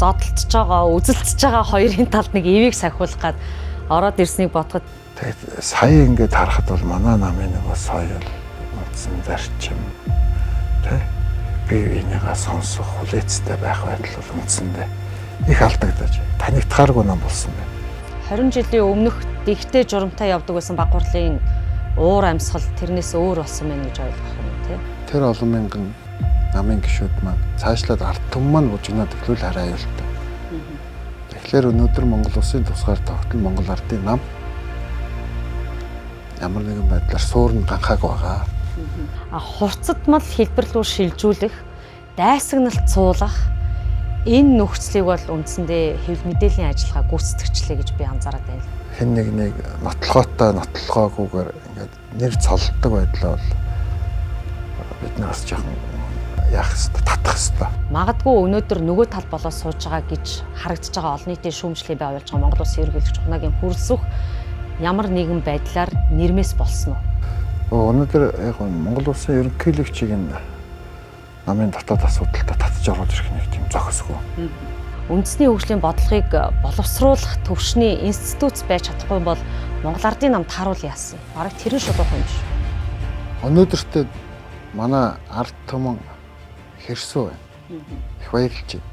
Зодолдож байгаа, үзэлцэж байгаа хоёрын талд нэг эвийг сахиулах гад ороод ирснийг бодоход тэгээд сая ингээд харахад бол манай намын нөгөө соёл, үндсэн зарчим тэ бие биенийгээ сонсох, хүлээцтэй байх байдал бол үндсэндээ их алдагдаж танигдахааргүй нам болсон байна. 20 жилийн өмнөх дэгтэй журамтай явдаг байсан баг хурлын уур амьсгал тэрнээс өөр болсон байна гэж ойлгох юм тий. Тэр олон мянган намын гишүүд маань цаашлаад ард түмэн маань бужигнаад эхлүүл хараа аюултай. Тэгэхээр өнөөдөр Монгол улсын тусгаар тогтол Монгол ардын нам ямар нэгэн байдлаар суурн ганхааг байгаа. А хурцдмал хэлбэр рүү шилжүүлэх, дайсагналт суулгах энэ нөхцөлийг бол үндсэндээ хэвлэл мэдээллийн ажиллагаа гүйцэтгэжлээ гэж би анзаараад байна. Хэн нэг нэг нотлохоотой нотлохоогүйгээр ингээд нэр цолддог байдлаа бол бид нар бас жоохон яах хэвээр татах хэвээр. Магадгүй өнөөдөр нөгөө тал болоо сууж байгаа гэж харагдаж байгаа олон нийтийн шүүмжлэгийг байгуулж байгаа Монгол Улсын ерөнхийлөгч Хунагийн хүрэлсөх ямар нэгэн байдлаар нэрмээс болсон уу? Өнөөдөр яг Монгол Улсын ерөнхийлөгчийг энэ намын дотоод асуудалтай татж оруулж ирэх нэг тийм зохисгүй. Үндэсний хөгжлийн бодлогыг боловсруулах төвшний институт байж чадахгүй бол Монгол Ардын нам тааруул яасан. Бараг тэрэн шулуух юм биш. Өнөөдөртөө манай ард түмэн хэрсүү байна. Их баярлж байна.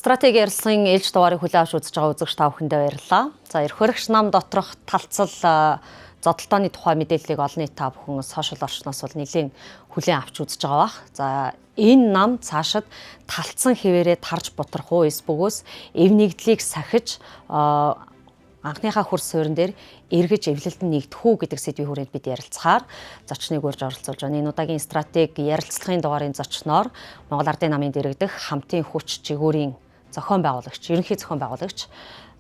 Стратеги ярилцлагын ээлж дугаарыг хүлээн авч үзэж байгаа үзэгч та бүхэндээ баярлалаа. За эрх хөрөгч нам доторх талцал зодолдооны тухай мэдээллийг олон нийт та бүхэн сошиал орчноос бол нэлээд хүлээн авч үзэж байгаа бах. За энэ нам цаашид талцсан хэвээрээ тарж бутрах уу эс бөгөөс эв нэгдлийг сахиж анхныхаа хөр суурин дээр эргэж эвлэлд нь нэгдэх үү гэдэг сэдвийн хүрээнд бид ярилцахаар зочныг урьж оролцуулж байна. Энэ удаагийн стратеги ярилцлагын дугаарын зочноор Монгол Ардын намын дэрэгдэх хамтын хүч жигүүрийн зохион байгуулагч, ерөнхий зохион байгуулагч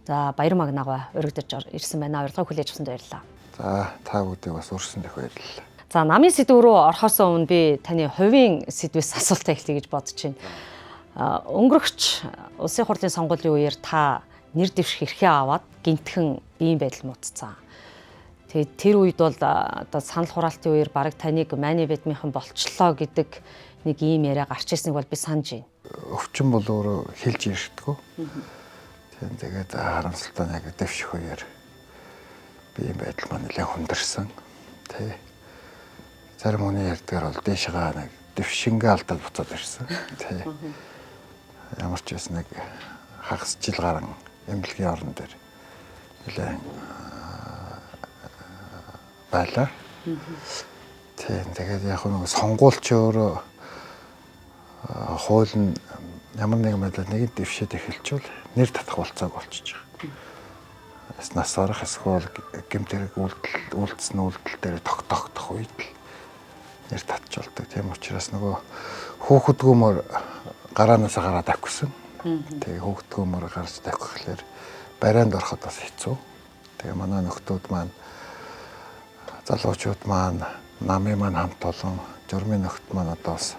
за Баяр Магнагай уригдаж ирсэн байна. Урилгыг хүлээж авсанд баярлалаа. За та бүдийг бас урьсан дэх баярлалаа. За намын сэдв рүү орохоос өмнө би таны хувийн сэдвээс асуултаа эхлэе гэж бодож байна. Өнгөрөгч улсын хурлын сонгуулийн үеэр та нэр дэвших эрхээ аваад гинтхэн биеийн байдал муудцсан. Тэгээд тэр үед бол одоо санал хураалтын үеэр бараг таныг майны бедмийнхэн болчлоо гэдэг нэг ийм яриа гарч ирснийг бол би санаж байна. Өвчин бол өөрөө хэлж ирдэггүй. Тийм тэгээд харамсалтай нь яг дэвших үеэр биеийн байдал маань нэлээд хүндэрсэн. Тэ. Зарим хүний ярьдгаар бол дээшгаа нэг дэвшингээ алдаад буцаад ирсэн. Тэ. Ямар ч байсан нэг хагас жил гарan эмнэлгийн орон дээр нэлээд байлаа. Тийм тэгээд яг нэг сонгуульч өөрөө хууль нь ямар нэгэн байдлаар нэгэн дэвшээд эхэлчихвэл нэр татах болцоог болчихж байгаа. Нас орох эсвэл гэмт хэрэг үйлдэл үйлдсэн үйлдэл дээр тогтохдох үед л нэр татч болдог. Тийм учраас нөгөө хүүхэдгүүмөр гараанаасаа гараад авчихсан. Тэгээ хүүхдгүүмөр гарч тавих гэхлээр барайнд ороход бас хэцүү. Тэгээ манай нөхдүүд маань залуучууд маань намын маань хамт олон журмын нөхд маань одоо бас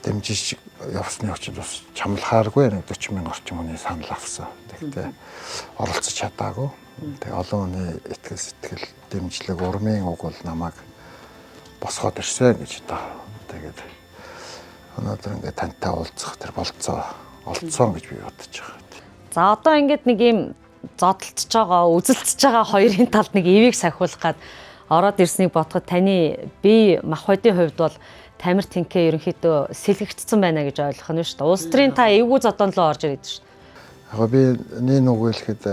дэмжиж явсны очиж бас чамлахааргүй нэг 40 мянган орчим хүний санал авсан. Тэгтээ оролцож чадаагүй. Тэгээ олон хүний итгэл сэтгэл дэмжлэг урмын уг бол намайг босгоод ирсэн гэж одоо тэгээд өнөөдөр ингээд тантай уулзах тэр болцоо олцсон гэж би бодож байгаа. За одоо ингээд нэг ийм зодолдож байгаа, үзэлцэж байгаа хоёрын талд нэг эвийг сахиулах гад ороод ирснийг бодоход таны бие махбодын хувьд бол Тамир тэнхээ ерөнхийдөө сэлгэгдсэн байна гэж ойлгох нь шүү дээ. Улс төрийн та эвгүй зодон руу орж ирээд шүү дээ. Яг би нэг үг хэлэхэд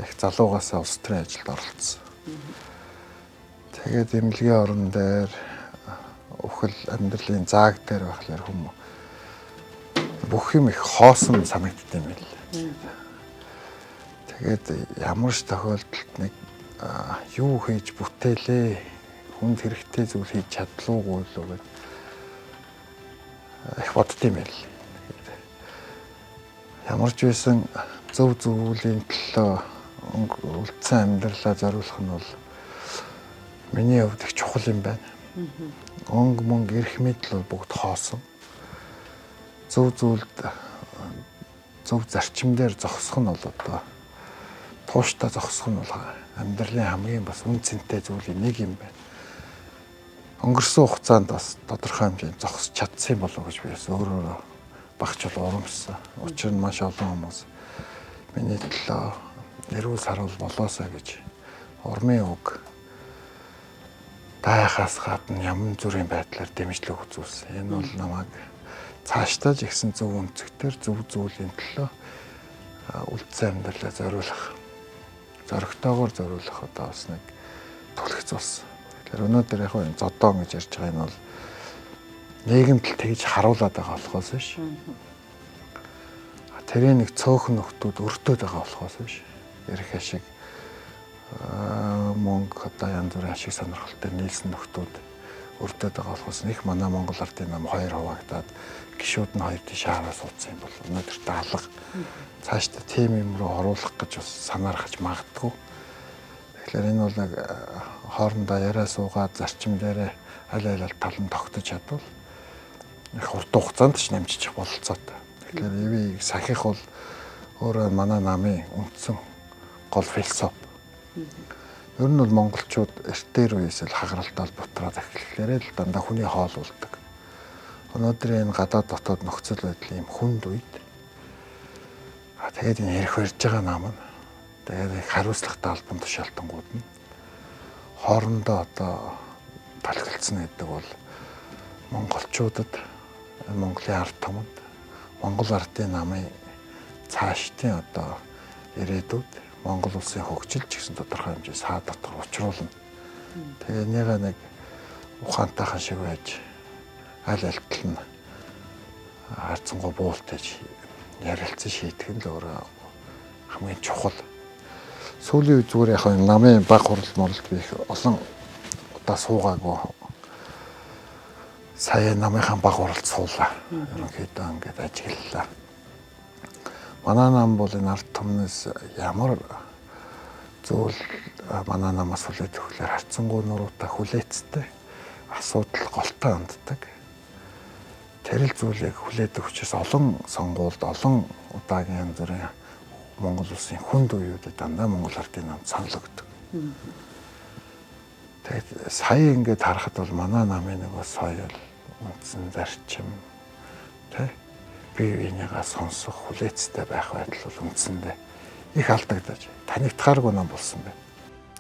их залуугаасаа улс төрийн ажилд оролцсон. Тэгээд эмнэлгийн орон дээр өхөл амьдралын зааг дээр байхлаар хүмүүс бүх юм их хоосон санагдд юм байл. Тэгээд ямар ч тохиолдолд нэг юу хийж бүтээлээ хүнд хэрэгтэй зүйл хийж чадлуугүй лүү гэд их бодд юм байл. Тэгээд ямар ч байсан зөв зөвүүлийн төлөө үлдсэн амьдралаа зориулах нь бол миний хувьд их чухал юм байна. Өнг мөнгө эрх мэдэл бол бүгд хоосон. Зөв зүйлд зөв зарчим дээр зогсох нь бол одоо Тууштай зогсох нь бол амьдралын хамгийн бас үн цэнтэй зүйлийн нэг юм байна. Өнгөрсөн хугацаанд бас тодорхой хэмжээнд зогсож чадсан болов уу гэж би бас өөрөөрөө багч бол урамшсан. Учир нь маш олон хүмүүс миний төлөө эрүүл саруул болоосаа гэж урмын үг дайхаас гадна ямар зүрийн байдлаар дэмжлэг үзүүлсэн. Энэ бол намайг цаашдаа ч ихсэн зөв өнцөгтөр зөв зүйлийн төлөө үлдсэн амьдралаа зориулах, зоригтойгоор зориулах одоо бас нэг түлхэц болсон. Тэгэхээр өнөөдөр яг энэ зодоон гэж ярьж байгаа энэ бол нийгэмд л тэгж харуулад байгаа болохоос биш. Тэрийн нэг цөөхөн нөхдүүд өртөөд байгаа болохоос биш. Эрх ашиг мөнгө одоо янз бүрийн ашиг сонирхолтой нийлсэн нөхдүүд өртөөд байгаа болохоос их манай Монгол ардын нам хоёр хуваагдаад гишүүд нь хоёр тийш хараа суудсан юм бол өнөөдөртөө алга. Цаашдаа тийм юм руу оруулах гэж бас санаархаж магадгүй. Тэгэхээр энэ бол нэг хоорондоо яриа суугаад зарчим дээрээ аль аль тал нь тогтож чадвал их урт хугацаанд ч намжчих бололцоотой. Тэгэхээр ивийг сахих бол өөрөө манай намын үндсэн гол философи. Ер нь бол монголчууд эртээр үеэс л хагаралтал бутраад эхлэхлээрээ л дандаа хүний хоол болдог. Өнөөдрийн энэ гадаад дотоод нөхцөл байдлын юм хүнд үед тэгээд энэ хэрэг барьж байгаа нам нь тэгээд их хариуцлагатай албан тушаалтангууд нь хоорондоо одоо талхилцсан гэдэг бол монголчуудад, Монголын ард түмэнд, Монгол ардын намын цаашдын одоо ирээдүйд Монгол улсын хөгжил ч гэсэн тодорхой хэмжээ саад дотор учруулна. Тэгээ энийгээ нэг ухаантайхан шиг байж аль альтал нь харцангуй буултаж ярилцсан шийдэх нь л өөрөө хамгийн чухал. Сүүлийн үед зүгээр яг намын баг хурал моралд би их олон удаа суугаагүй. Сая намынхаа баг хуралд суулаа. Ерөнхийдөө ингээд ажиглалаа. Манай нам бол энэ ард түмнээс ямар зүйл манай намаас хүлээж өгөхлөөр харцангуй нуруутай хүлээцтэй асуудал голтой ханддаг. Тэр л зүйлийг хүлээдэг учраас олон сонгуульд олон удаагийн янз бүрийн Монгол улсын хүнд үеүүдэд дандаа Монгол ардын нам санал өгдөг. Тэгээд сая ингээд харахад бол манай намын нөгөө соёл, үндсэн зарчим, тэ бие биенийгээ сонсох, хүлээцтэй байх байдал бол үндсэндээ их алдагдаж танигдахааргүй нам болсон байна.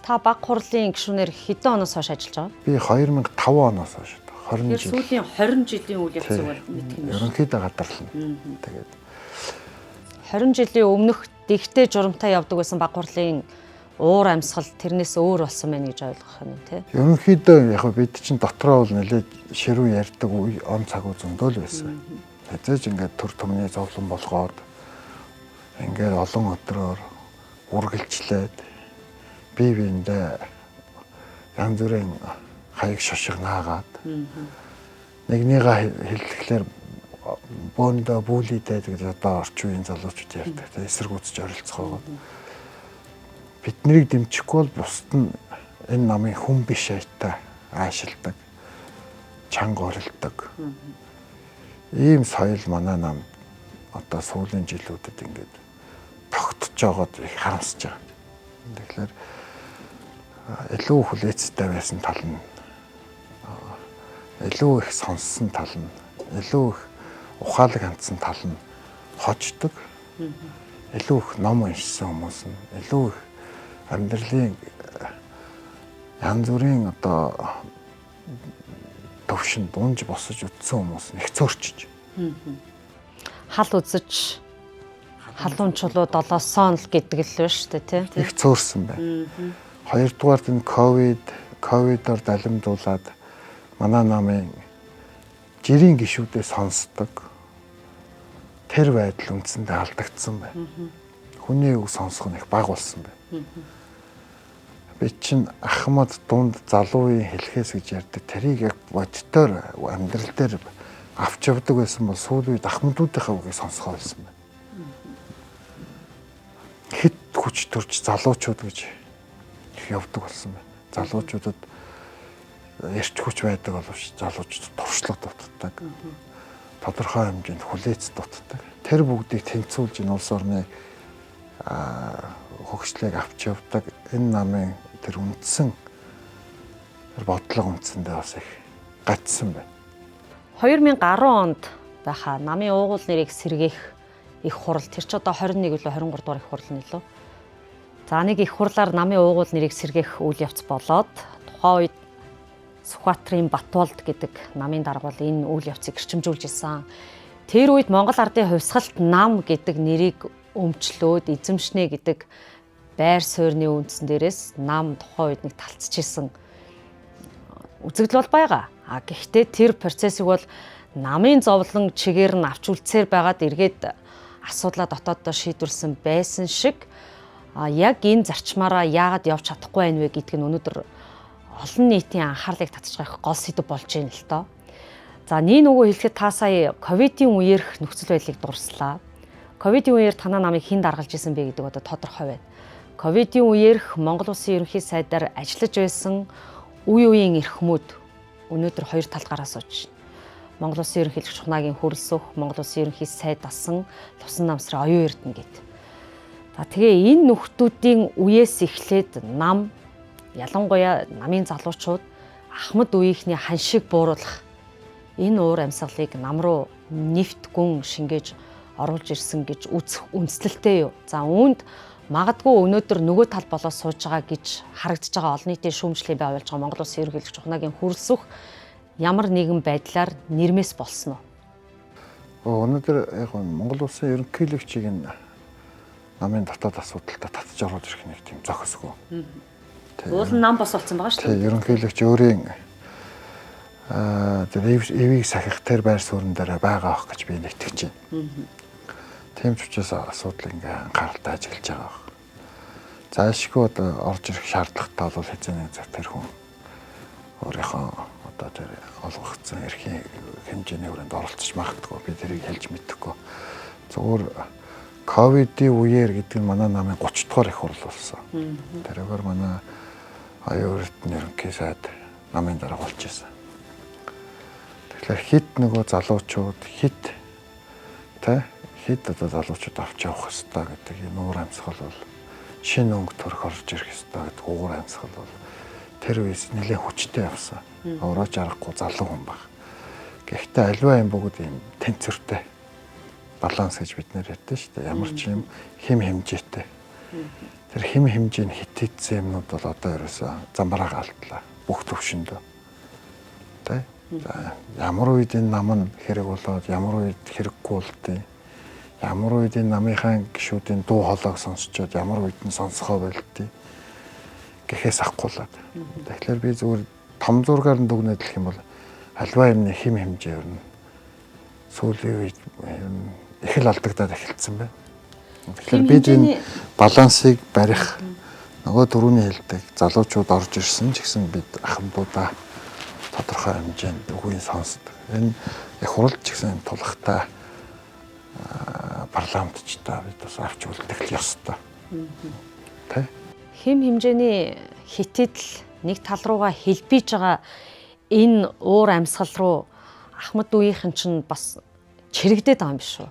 Та баг хурлын гишүүнээр хэдэн оноос хойш ажиллаж байгаа? Би 2005 оноос хойш 20 жил. Сүүлийн 20 жилийн үйл явцыг бол мэдэх юм байна. Ерөнхийдөө гадарлана. Тэгээд 20 жилийн өмнөх дэгтэй журамтай явдаг байсан баг хурлын уур амьсгал тэрнээс өөр болсон байна гэж ойлгох юм тий. Ерөнхийдөө яг бид чинь дотроо бол нэлээд ширүү ярьдаг үе он цаг зөндөө л байсан. Хэзээ ч ингээд төр түмний зовлон болгоод ингээд олон өдрөөр үргэлжлээд бие биендээ янз бүрийн хаяг шошиг наагаад нэгнийгээ хэллэхлээр бөөндөө бүүлийдээ гэж одоо орчин үеийн залуучууд ярьдаг. Эсэргүүцэж оролцох байгаа. Биднийг дэмжихгүй бол бусд нь энэ намын хүн биш айтай аашилдаг, чанга орилдог. Ийм соёл манай нам одоо сүүлийн жилүүдэд ингээд тогтож байгаад их харамсаж байгаа. Тэгэхээр илүү хүлээцтэй байсан тал нь, илүү их сонссон тал нь, илүү их ухаалаг хандсан тал нь хождог. Илүү их ном уншсан хүмүүс нь, илүү их амьдралын янз бүрийн одоо төвшөнд унж босож үтсэн хүмүүс нь их цөөрчөж. Хал үзэж халуун чулуу долоосон л гэдэг л байна шүү дээ, тий. Их цөөрсөн байна. Хоёрдугаарт энэ ковидоор далимдуулаад манай намын жирийн гишүүдээ сонсдог тэр байдал үндсэндээ алдагдсан байна. Хүний үг сонсох нь их бага болсон байна. Би чинь Ахмад дунд залуу үеийн хэлхээс гэж ярьдаг. Тэрийг яг боддоор амьдрал дээр авч явдаг байсан бол сүүл үед Ахмадуудынхаа үгийг сонсгоо байсан байна. Хэд хүч төрж залуучууд гэж их явдаг болсон байна. Залуучуудад эрч хүч байдаг боловч залуучууд туршлага дутдаг. Тодорхой хэмжээнд хүлээц дутдаг. Тэр бүгдийг тэнцвүүлж энэ улс орны хөгжлийг авч явдаг энэ намын тэр үндсэн тэр бодлого үндсэндээ бас их гацсан байна. 2010 онд байхаа намын уугуул нэрийг сэргээх их хурал тэр ч одоо 21 үлээ 23 дугаар их хурал нэлөө. За нэг их хурлаар намын уугуул нэрийг сэргээх үйл явц болоод тухайн үед Сүхбаатарын Батболд гэдэг намын дарга бол энэ үйл явцыг эрчимжүүлж исэн. Тэр үед Монгол ардын хувьсгалт нам гэдэг нэрийг өмчлөөд эзэмшнэ гэдэг байр суурины үндсэн дээрээс нам тухайн үед нэг талцчихсэн үзэгдэл бол байгаа. А гэхдээ тэр процессыг бол намын зовлон чигээр нь авч үлдсээр байгаад эргээд асуудлаа дотооддоо шийдвэрлсэн байсан шиг яг энэ зарчмаараа яагаад явж чадахгүй байна вэ гэдг нь өнөөдөр олон нийтийн анхаарлыг татж байгаа их гол сэдэв болж байна л доо. За нэг нөгөө хэлэхэд та сая ковидын үеэрх нөхцөл байдлыг дурслаа. Ковидын үеэр танаа намыг хэн даргалж исэн бэ гэдэг одоо тодорхой байна. Ковидын үеэрх Монгол Улсын ерөнхий сайдаар ажиллаж байсан үе үеийн эрхмүүд өнөөдөр хоёр талд гараа сууж байна. Монгол Улсын ерөнхийлөгч Хунаагийн хөрөлсөх, Монгол Улсын ерөнхий сайд дасан Лувсан намсрын оюун эрдэнэ гэд. За тэгээ энэ нөхдүүдийн үеэс эхлээд нам ялангуяа намын залуучууд Ахмад үеийнхний ханшиг бууруулах энэ уур амьсгалыг нам руу нэвт гүн шингээж оруулж ирсэн гэж үзэх үндэслэлтэй юу. За үүнд магадгүй өнөөдөр нөгөө тал болоо сууж байгаа гэж харагдаж байгаа олон нийтийн шүүмжлэлийн бай болж байгаа Монгол Улсын ерөнхийлөгч Хунаагийн хөрөлсөх ямар нэгэн байдлаар нэрмэс болсон уу? Өнөөдөр яг Монгол Улсын ерөнхийлөгчийг энэ намын дотоод асуудалтай татж оруулж ирэх нэг тийм зохисгүй. Уул нь нам бос болсон байгаа шүү дээ. Ерөнхийлөгч өөрийн тэр эвийг сахих тэр байр суурин дээр байгаа ах гэж би нэгтгэж байна. Тийм ч учраас асуудал ингээ анхааралтай ажиглаж байгаа баг. Заашгүй одоо орж ирэх шаардлагатай бол хэзээ нэг цаг тэр хүн өөрийнхөө одоо тэр олгогдсон эрхийн хэмжээний хүрээнд оролцож магадгүй, би тэрийг хэлж мэдэхгүй. Зүгээр ковидын үеэр гэдэг нь манай намын 30 дугаар их хурал болсон. Тэрээр манай оюун эрдэнэ ерөнхий сайд намын дарга болж исэн. Тэгэхээр хит нөгөө залуучууд хит тэ хит одоо залуучууд авч явах ёстой гэдэг энэ уур амьсгал бол шинэ өнгө төрх орж ирэх ёстой гэдэг уур амьсгал бол тэр үеэс нэлээд хүчтэй явсан. Өөрөө ч аргагүй залуу хүн баг. Гэхдээ аливаа юм бүгд юм тэнцвэртэй баланс гэж бид нэр ярьдэн шүү дээ. Ямар ч юм хэм хэмжээтэй. Тэр хэм хэмжээ нь хитийдсэн юмнууд бол одоо ерөөсөө замбараагаа алдлаа. Бүх төвшөндөө. Тэ? За ямар үед энэ нам нь хэрэг болоод ямар үед хэрэггүй болдیں۔ Ямар үед энэ намынхаа гишүүдийн дуу хоолойг сонсчоод ямар үед нь сонсохоо болдیں۔ Гэхээс авахгүйлээд. Тэгэхээр би зүгээр том зургаар нь дүгнээд хэлэх юм бол альва юмны хэм хэмжээ ер нь сүүлийн үед ер нь их л алдагдаад эхэлсэн байна. Тэгэхээр бид энэ балансыг барих нөгөө түрүүний хэлдэг залуучууд орж ирсэн ч гэсэн бид ахмадуудаа тодорхой хэмжээнд үгүй сонсдог. Энэ их хурал ч гэсэн тулахтай парламентчдаа бид бас авч үлдэх л ёстой. Тэ? Хэм хэмжээний хитэдл нэг тал руугаа хэлбийж байгаа энэ уур амьсгал руу Ахмад үеийнхэн чинь бас чирэгдээд байгаа юм биш үү?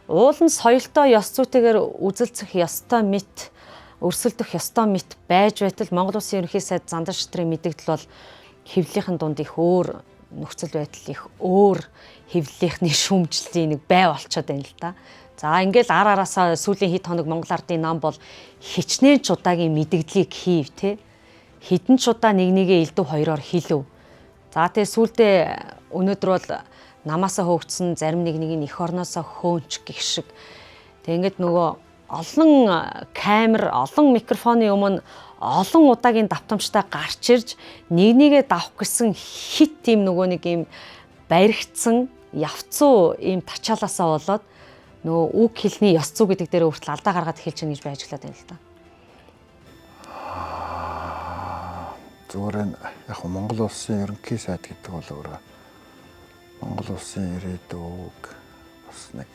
Уул нь соёлтой ёс зүйтэйгээр үзэлцэх ёстой мэт, өрсөлдөх ёстой мэт байж байтал Монгол Улсын ерөнхий сайд Зандан шатрын мэдэгдэл бол хэвлэлийнхэн дунд их өөр нөхцөл байдал, их өөр хэвлэлийнхний шүүмжлэлийн нэг бай болчиход байна л да. За ингээл ар араасаа сүүлийн хэд хоног Монгол Ардын нам бол хичнээн ч удаагийн мэдэгдлийг хийв те. Хэдэн ч удаа нэг нэгээ элдв хоёроор хэлв. За тэгээ сүүлдээ өнөөдөр бол намаасаа хөөгдсөн зарим нэг нэг нь эх орноосоо хөөнч гэх шиг. Тэг ингээд нөгөө олон камер, олон микрофоны өмнө олон удаагийн давтамжтай гарч ирж нэг нэгээ давах гэсэн хит тийм нөгөө нэг юм баригдсан явцуу ийм тачаалаасаа болоод нөгөө үг хэлний ёс зүй гэдэг дээр хүртэл алдаа гаргаад эхэлж байна гэж би ажиглаад байна л да. Зүгээр нь яг Монгол Улсын ерөнхий сайд гэдэг бол өөрөө Монгол Улсын ирээдүйг бас нэг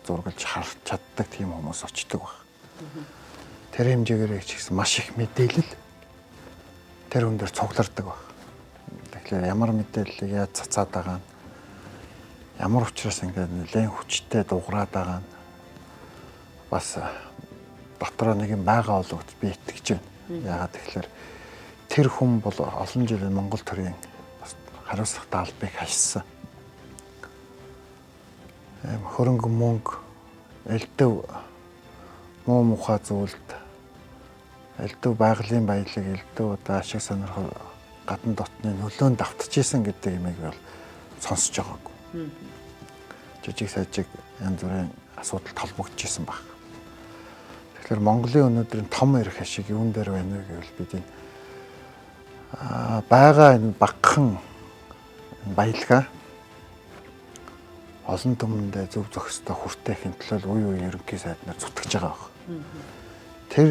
зургалж харж чаддаг тийм хүмүүс очдог баг. Тэр хэмжээгээр ч гэсэн маш их мэдээлэл тэр хүн дээр цуглардаг баг. Тэгэхээр ямар мэдээллийг яаж цацаад байгаа нь, ямар учраас ингээд нэлээд хүчтэй дуграад байгаа нь бас дотроо нэг юм байгаа болов гэж би итгэж байна. Яагаад тэгэхээр тэр хүн бол олон жилийн Монгол төрийн бас хариуцлагатай албыг хашсан. Ийм хөрөнгө мөнгө элдв муу мухай зүйлд элдв байгалийн баялаг элдв одоо ашиг сонирхол гадна дотны нөлөөнд давтчихсэн гэдэг юмыг бол сонсож байгаагүй. Жижиг сажиг янз бүрийн асуудал толбогдчихсэн баг. Тэгэхээр Монголын өнөөдрийн том эрх ашиг юун дээр байна вэ гэвэл бид энэ байгаа энэ багахан баялгаа олон түмэндээ зөв зохистой хүртээхин төлөө үе үе ерөнхий сайд нар зүтгэж байгаа баг. Тэр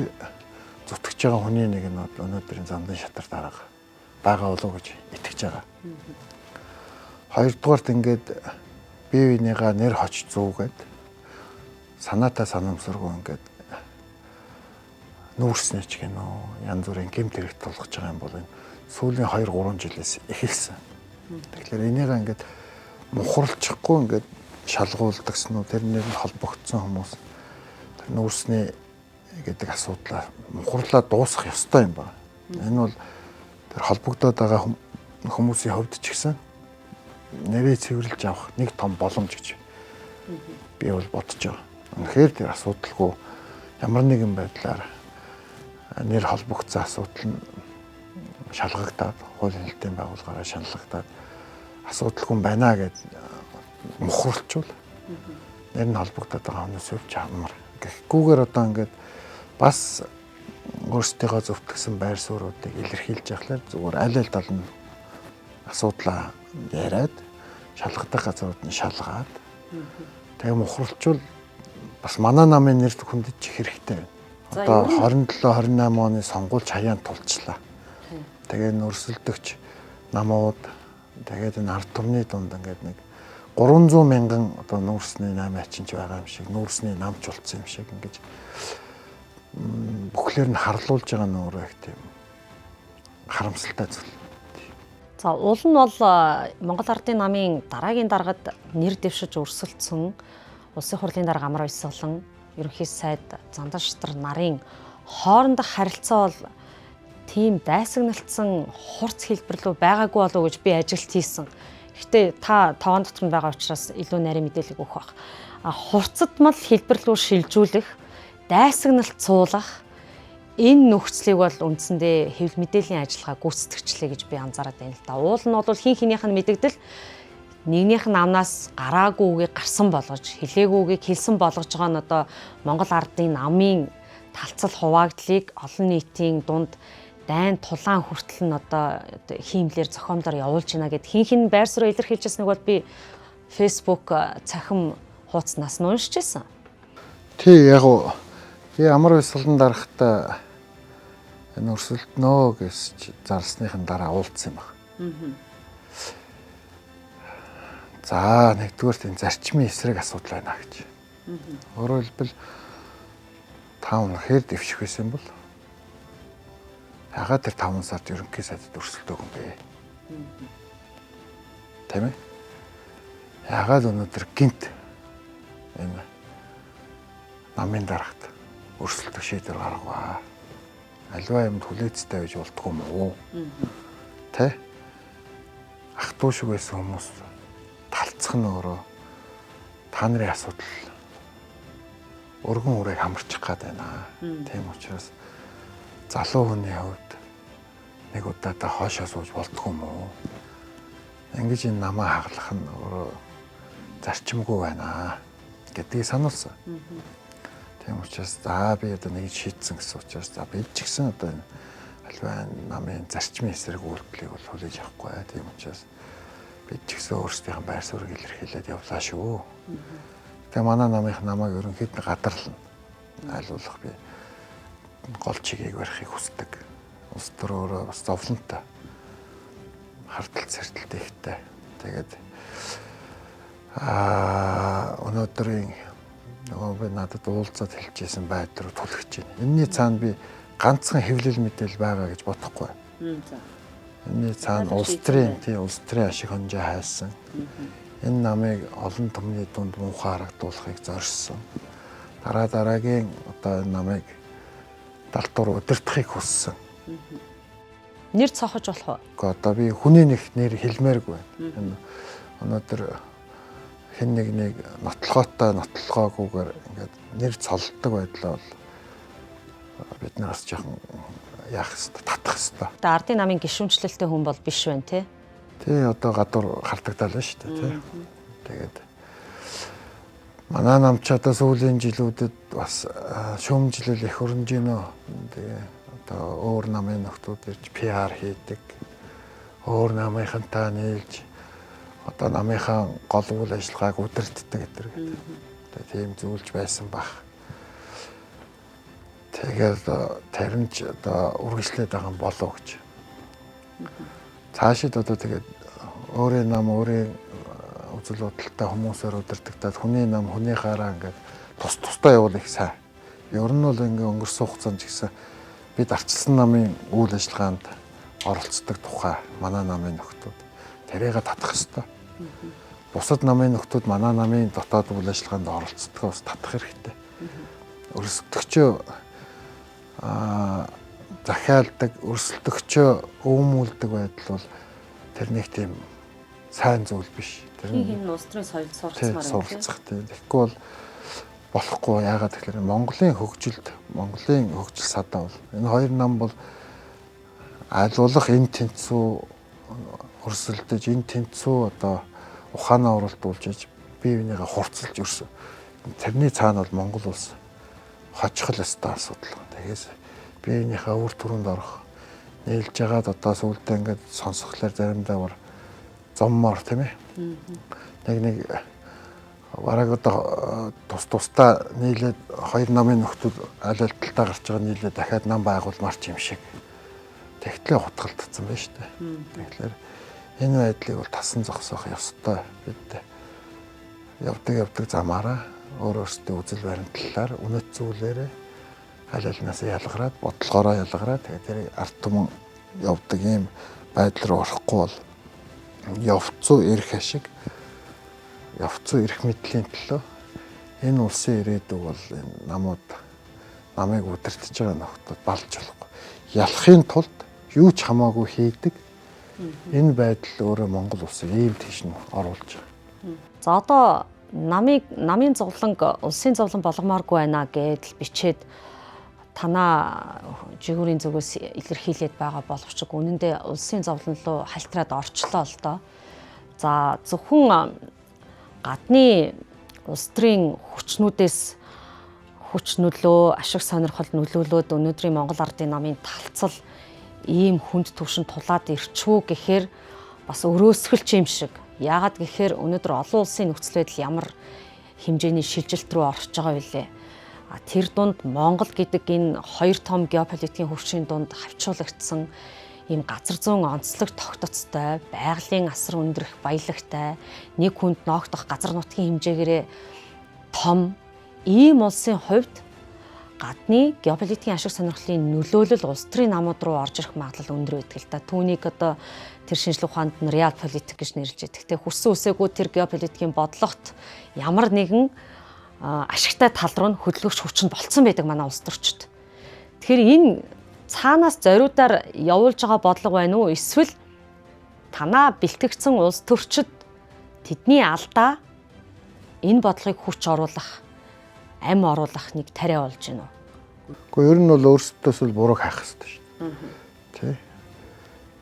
зүтгэж байгаа хүний нэг нь өнөөдрийн Зандан шатар дарга байгаа болов уу гэж итгэж байгаа. Хоёрдугаарт ингээд бие биенийгаа нэр хоч зүүгээд санаатай санамсаргүй ингээд нүүрснээ ч гэнэ үү янз бүрийн гэмт хэрэг тулгаж байгаа юм бол энэ сүүлийн 2 3 жилээс эхэлсэн. Тэгэхээр энийг ингээд мухарлчихгүй ингээд шалгуулдагсан уу тэр нэр нь холбогдсон хүмүүс тэр нүүрсний гэдэг асуудлаа мухарлаа дуусгах ёстой юм байна. Энэ бол тэр холбогдоод байгаа хүмүүсийн хувьд ч гэсэн нэрээ цэвэрлж авах нэг том боломж гэж би бол бодож байгаа. Үнэхээр тэр асуудалгүй ямар нэгэн байдлаар нэр холбогдсон асуудал нь шалгагдаад хууль хэлтийн байгууллагаараа шаналгагдаад асуудалгүй байна гэж мухарлчвал нэр нь холбогдоод байгаа хүмүүс өвч амар. Гэхгүйгээр одоо ингээд бас өөрсдийнхөө зөвтгсөн байр суурьуудыг илэрхийлж яхахлаар зүгээр аль аль тал нь асуудлаа яриад шалгадаг газрууд нь шалгаад тэгээ мухарлчвал бас манай намын нэр хүндэт чих хэрэгтэй байна. Одоо 27 28 оны сонгуульч хаяан тулчлаа. Тэгээ нөрсөлдөгч намууд тэгээд энэ ард түмний дунд ингээд нэг 300 мянган одоо нүүрсний нам ачинч байгаа юм шиг нүүрсний намч болцсон юм шиг ингэж бүхлээр нь харлуулж байгаа нь өөрөө их тийм харамсалтай зүйл. За уул нь бол Монгол Ардын намын дараагийн даргад нэр дэвшиж өрсөлдсөн Улсын хурлын дарга Амар Баясгалан, ерөнхий сайд Зандан шатар нарын хоорондох харилцаа бол тийм дайсагналтсан хурц хэлбэр рүү байгаагүй болов уу гэж би ажилт хийсэн. Гэхдээ та тоон дотор нь байгаа учраас илүү нарийн мэдээлэл өгөх байх. А хурцдмал хэлбэр рүү шилжүүлэх, дайсагналт суулгах энэ нөхцөлийг бол үндсэндээ хэвлэл мэдээллийн ажиллагаа гүйцэтгэжлээ гэж би анзаараад байна л да. Уул нь бол хин хинийх нь мэдэгдэл нэгнийх нь амнаас гараагүй үгийг гарсан болгож, хэлээгүй үгийг хэлсэн болгож байгаа нь одоо Монгол Ардын намын талцал хуваагдлыг олон нийтийн дунд дайн тулаан хүртэл нь одоо хиймлэр зохиомлоор явуулж байна гэд хин хин байр суурь илэрхийлжсэнийг бол би Facebook цахим хуудаснаас нь уншиж байсан. Тий, яг уу би Амар Баясгалан дарахтаа энэ өрсөлдөнөө гэж зарлсныхын дараа уулзсан юм байна. За нэгдүгээрт энэ зарчмын эсрэг асуудал байна гэж. Өөрөөр хэлбэл та үнэхээр дэвших байсан бол ягаад тэр 5 сард ерөнхий сайдад өрсөлдөг юм бэ? Тийм ээ? Ягаад өнөөдөр гинт энэ намын дарагт өрсөлдөх шийдвэр гаргаваа? Аливаа юмд хүлээцтэй байж болдгоо юм уу? Тэ? Ах トゥ шиг байсан хүмүүс талцах нь өөрөө та нарын асуудал өргөн үрээг хамарчих гад байна. Тийм учраас залуу хүний хувьд нэг удаадаа хоошоо сууж болдгоо юм уу? Ингэж энэ намаа хаглах нь өөрөө зарчимгүй байна гэдгийг сануулсан. Тийм учраас за би одоо нэг шийдсэн гэсэн учраас за би ч гэсэн одоо энэ аливаа намын зарчмын эсрэг үйлдэлийг бол хүлээж авахгүй. Тийм учраас би ч гэсэн өөрсдийнх нь байр суурийг илэрхийлээд явлаа шүү. Тэгээ манай намынх намайг ерөнхийд нь гадарлана. Айлуулах би гол чигийг барихыг хүсдэг. Улс төр өөрөө бас зовлонтой. Хардтал сэрдэлт ихтэй. Тэгээд өнөөдрийн нөгөө би надад уулзаад хэлжсэн байдал руу түлхэж байна. Энийний цаана би ганцхан хэвлэл мэдээлэл байгаа гэж бодохгүй. Энийний цаана улс төрийн тий улс төрийн ашиг хонжоо хайсан. Энэ намыг олон түмний дунд муухай харагдуулахыг зорьсон. Дараа дараагийн одоо энэ намыг далдуур удирдахыг хүссэн. Нэр цохож болох уу? Гэхдээ одоо би хүний нэг нэр хэлмээргүй байна. Энэ өнөөдөр хэн нэг нэг нотлогоотой нотлогоогүйгээр ингээд нэр цолдог байдлаа бол бид нараас жоохон яах хэвээр татах хэвээр. Одоо ардын намын гишүүнчлэлтэй хүн бол биш байна тий. Тий, одоо гадуур халтагдал байна шүү дээ тий. Тэгээд манай нам ч одоо сүүлийн жилүүдэд бас шүүмжлэл их өрнөж гинөө. Тэгээ одоо өөр намын нөхдүүд ирж PR хийдэг. Өөр намынхантай нийлж одоо намынхаа гол үйл ажиллагааг удирддаг гэдэг. Тэгээ тийм зүйлж байсан бах. Тэгээд тэр нь ч одоо үргэлжлээд байгаа юм болов гэж. Цаашид одоо тэгээд өөрийн нам өөрийн үзэл бодолтой хүмүүсээр удирдагдаад хүний нам хүний хараа ингээд тус тусдаа явуул их сайн. Ер нь бол ингээ өнгөрсөн хугацаанд ч гэсэн бид арчилсан намын үйл ажиллагаанд оролцдог тухай манай намын нөхдүүд тэрийг татах ёстой. Бусад намын нөхдүүд манай намын дотоод үйл ажиллагаанд оролцдогоо бас татах хэрэгтэй. Өрсөлдөгчөө захиалдаг, өрсөлдөгчөө өөмүүлдэг байдал бол тэр нэг тийм сайн зүйл биш. Тэр нь улс төрийн соёлд суралцмаар байна. Суралцах тийм. Тэгэхгүй бол болохгүй. Яагаад гэхээр Монголын хөгжилд, Монголын хөгжил садаа бол энэ хоёр нам бол аль болох энэ тэнцүү өрсөлдөж, энэ тэнцүү одоо ухаанаа уралдуулж иж бие биенийгээ хурцлж өрсөн. Тэрний цаана бол Монгол улс хожих л ёстой асуудал. Тэгээс бие биенийхээ үр төрөнд орох нийлж жагаад одоо сүүлдээ ингээд сонсохлоор заримдаа бар зоммоор тийм ээ. Нэг бараг одоо тус тусдаа нийлээд хоёр намын нөхдүүд аль аль талдаа гарч байгаа нийлээд дахиад нам байгуулмаар ч юм шиг тэгтлээ хутгалдсан байна шүү дээ. Тэгэхээр энэ байдлыг бол тасан зогсоох ёстой. Бид явдаг замаараа өөр өөрсдийн үзэл баримтлалаар үнэт зүйлээрээ аль альнаас ялгараад бодлогоороо ялгараад тэгээд тэр ард түмэн явдаг ийм байдал руу орохгүй бол явцуу эрх ашиг, явцуу эрх мэдлийн төлөө энэ улсын ирээдүйг бол энэ намууд намыг удирдах байгаа нөхдүүд балж болохгүй. Ялахын тулд юу ч хамаагүй хийдэг. Энэ байдал өөрөө Монгол улсыг ийм тийш нь оруулж байгаа. За одоо намын зовлон улсын зовлон болгомооргүй байна гэдэл бичээд танаа жигүүрийн зүгээс илэрхийлээд байгаа боловч үнэндээ улсын зовлон руу хальтраад орчлоо л доо. За зөвхөн гадны улс төрийн хүчнүүдээс хүч нөлөө, ашиг сонирхол нөлөөлөөд өнөөдрийн Монгол ардын намын талцал ийм хүнд түвшинд тулаад ирчвүү гэхээр бас өрөөсгөлч юм шиг. Яагаад гэхээр өнөөдөр олон улсын нөхцөл байдал ямар хэмжээний шилжилт рүү орж байгаа вүлээ. Тэр дунд Монгол гэдэг энэ хоёр том геополитикийн хөвшийн дунд хавчуулагдсан ийм газар зүүн онцлог тогтоцтой, байгалийн асар өндөр их баялагтай, нэг хүнд ноогдох газар нутгийн хэмжээгээрээ том ийм улсын хувьд гадны геополитикийн ашиг сонирхлын нөлөөлөл улс төрийн намууд руу орж ирэх магадлал өндөр байдаг л да. Түүнийг одоо тэр шинжлэх ухаанд нь реал политик гэж нэрлэж байдаг. Гэхдээ хүссэн үсээгүй тэр геополитикийн бодлогот ямар нэгэн ашигтай тал руу нь хөдөлгөгч хүч нь болцсон байдаг манай улс төрчд. Тэгэхээр энэ цаанаас зориудаар явуулж байгаа бодлого байна уу? Эсвэл танаа бэлтгэгдсэн улс төрчд тэдний алдаа энэ бодлогыг хүч оруулах, ам оруулах нэг тариа болж байна уу? Гэхдээ ер нь бол өөрсдөөс л бурууг хайх хэрэгтэй шүү дээ. Тэ.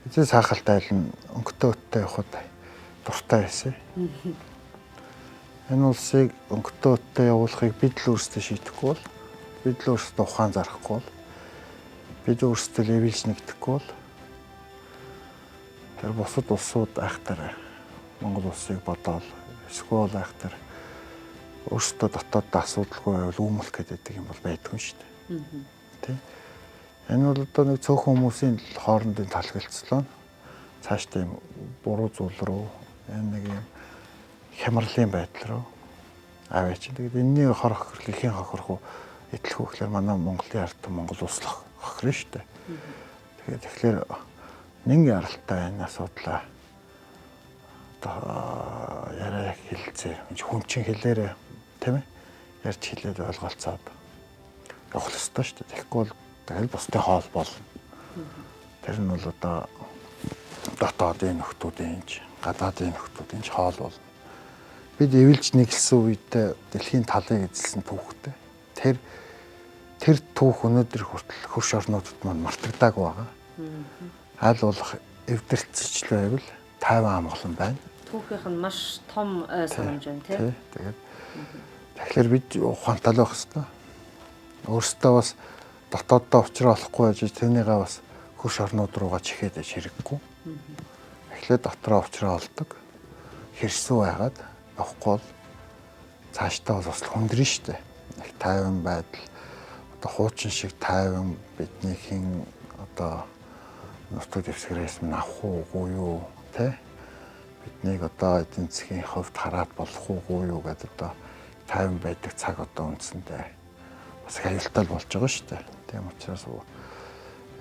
Эзэн саахалтай айл нь өнгөтэй өттэй явахад дуртай байсан. Энэ улсыг өнгөтэй өттэй явуулахыг бид л өөрсдөө шийдэхгүй бол, бид л өөрсдөө ухаан зарахгүй бол, бид өөрсдөө левелж нэгдэхгүй бол тэр бусад улсууд айхтар Монгол улсыг бодоол, эсвэл айхтар өөрсдөө дотооддоо асуудалгүй байвал үүмэлх гэдэг юм бол байдгүй шүү дээ. Тэ. Энэ бол одоо нэг цөөхөн хүмүүсийн хоорондын талхилцлоо. Цаашдаа юм буруу зүйл рүү, энэ нэг юм хямралын байдал руу аваач. Тэгээд энэний хор хохирол, ихийн хохирох уу, итлэх үү гэхээр манай Монголын ард Монгол улс л хохирно шүү дээ. Тэгээд тэгэхээр нэн яралтай энэ асуудлаа одоо яриа хэлцээ. Хүн чинь хэлээрээ тийм ээ. Ярьж хэлээд ойлголцоод явах ёстой шүү дээ. Тэгэхгүй бол тэгэл бусдын хоол болно. Тэр нь бол одоо дотоодын нөхдүүдийн ч гадаадын нөхдүүдийн ч хоол болно. Бид эвэлж нэглсэн үедээ дэлхийн талыг эзэлсэн түүхтэй. Тэр түүх өнөөдөр хүртэл хөрш орнуудад маань мартагдаагүй байгаа. Аль болох эвдэрчл байвал тайван амгалан байна. Түүхийнх нь маш том ой санамж байна тий. Тэгээд тэгэхээр бид ухаантай л байх ёстой. Өөрсдөө бас дотооддоо учраа олохгүй байж тэрнийгээ бас хөрш орнууд руугаа чихээд аж хэрэггүй. Эхлээд дотроо учраа олдог. Хэрсүү байгаад явахгүй бол цаашдаа бас хүндрэн штэ. Их тайван байдал одоо хуучин шиг тайван биднийхэн одоо нутаг дэвсгэрээс минь авах уугүй юу тэ? Биднийг одоо эдийн засгийн хувьд хараад болох уугүй юу гэдэг одоо тайван байдаг цаг одоо үндсэндээ бас их аюултай болж байгаа шүү дээ. Тийм учраас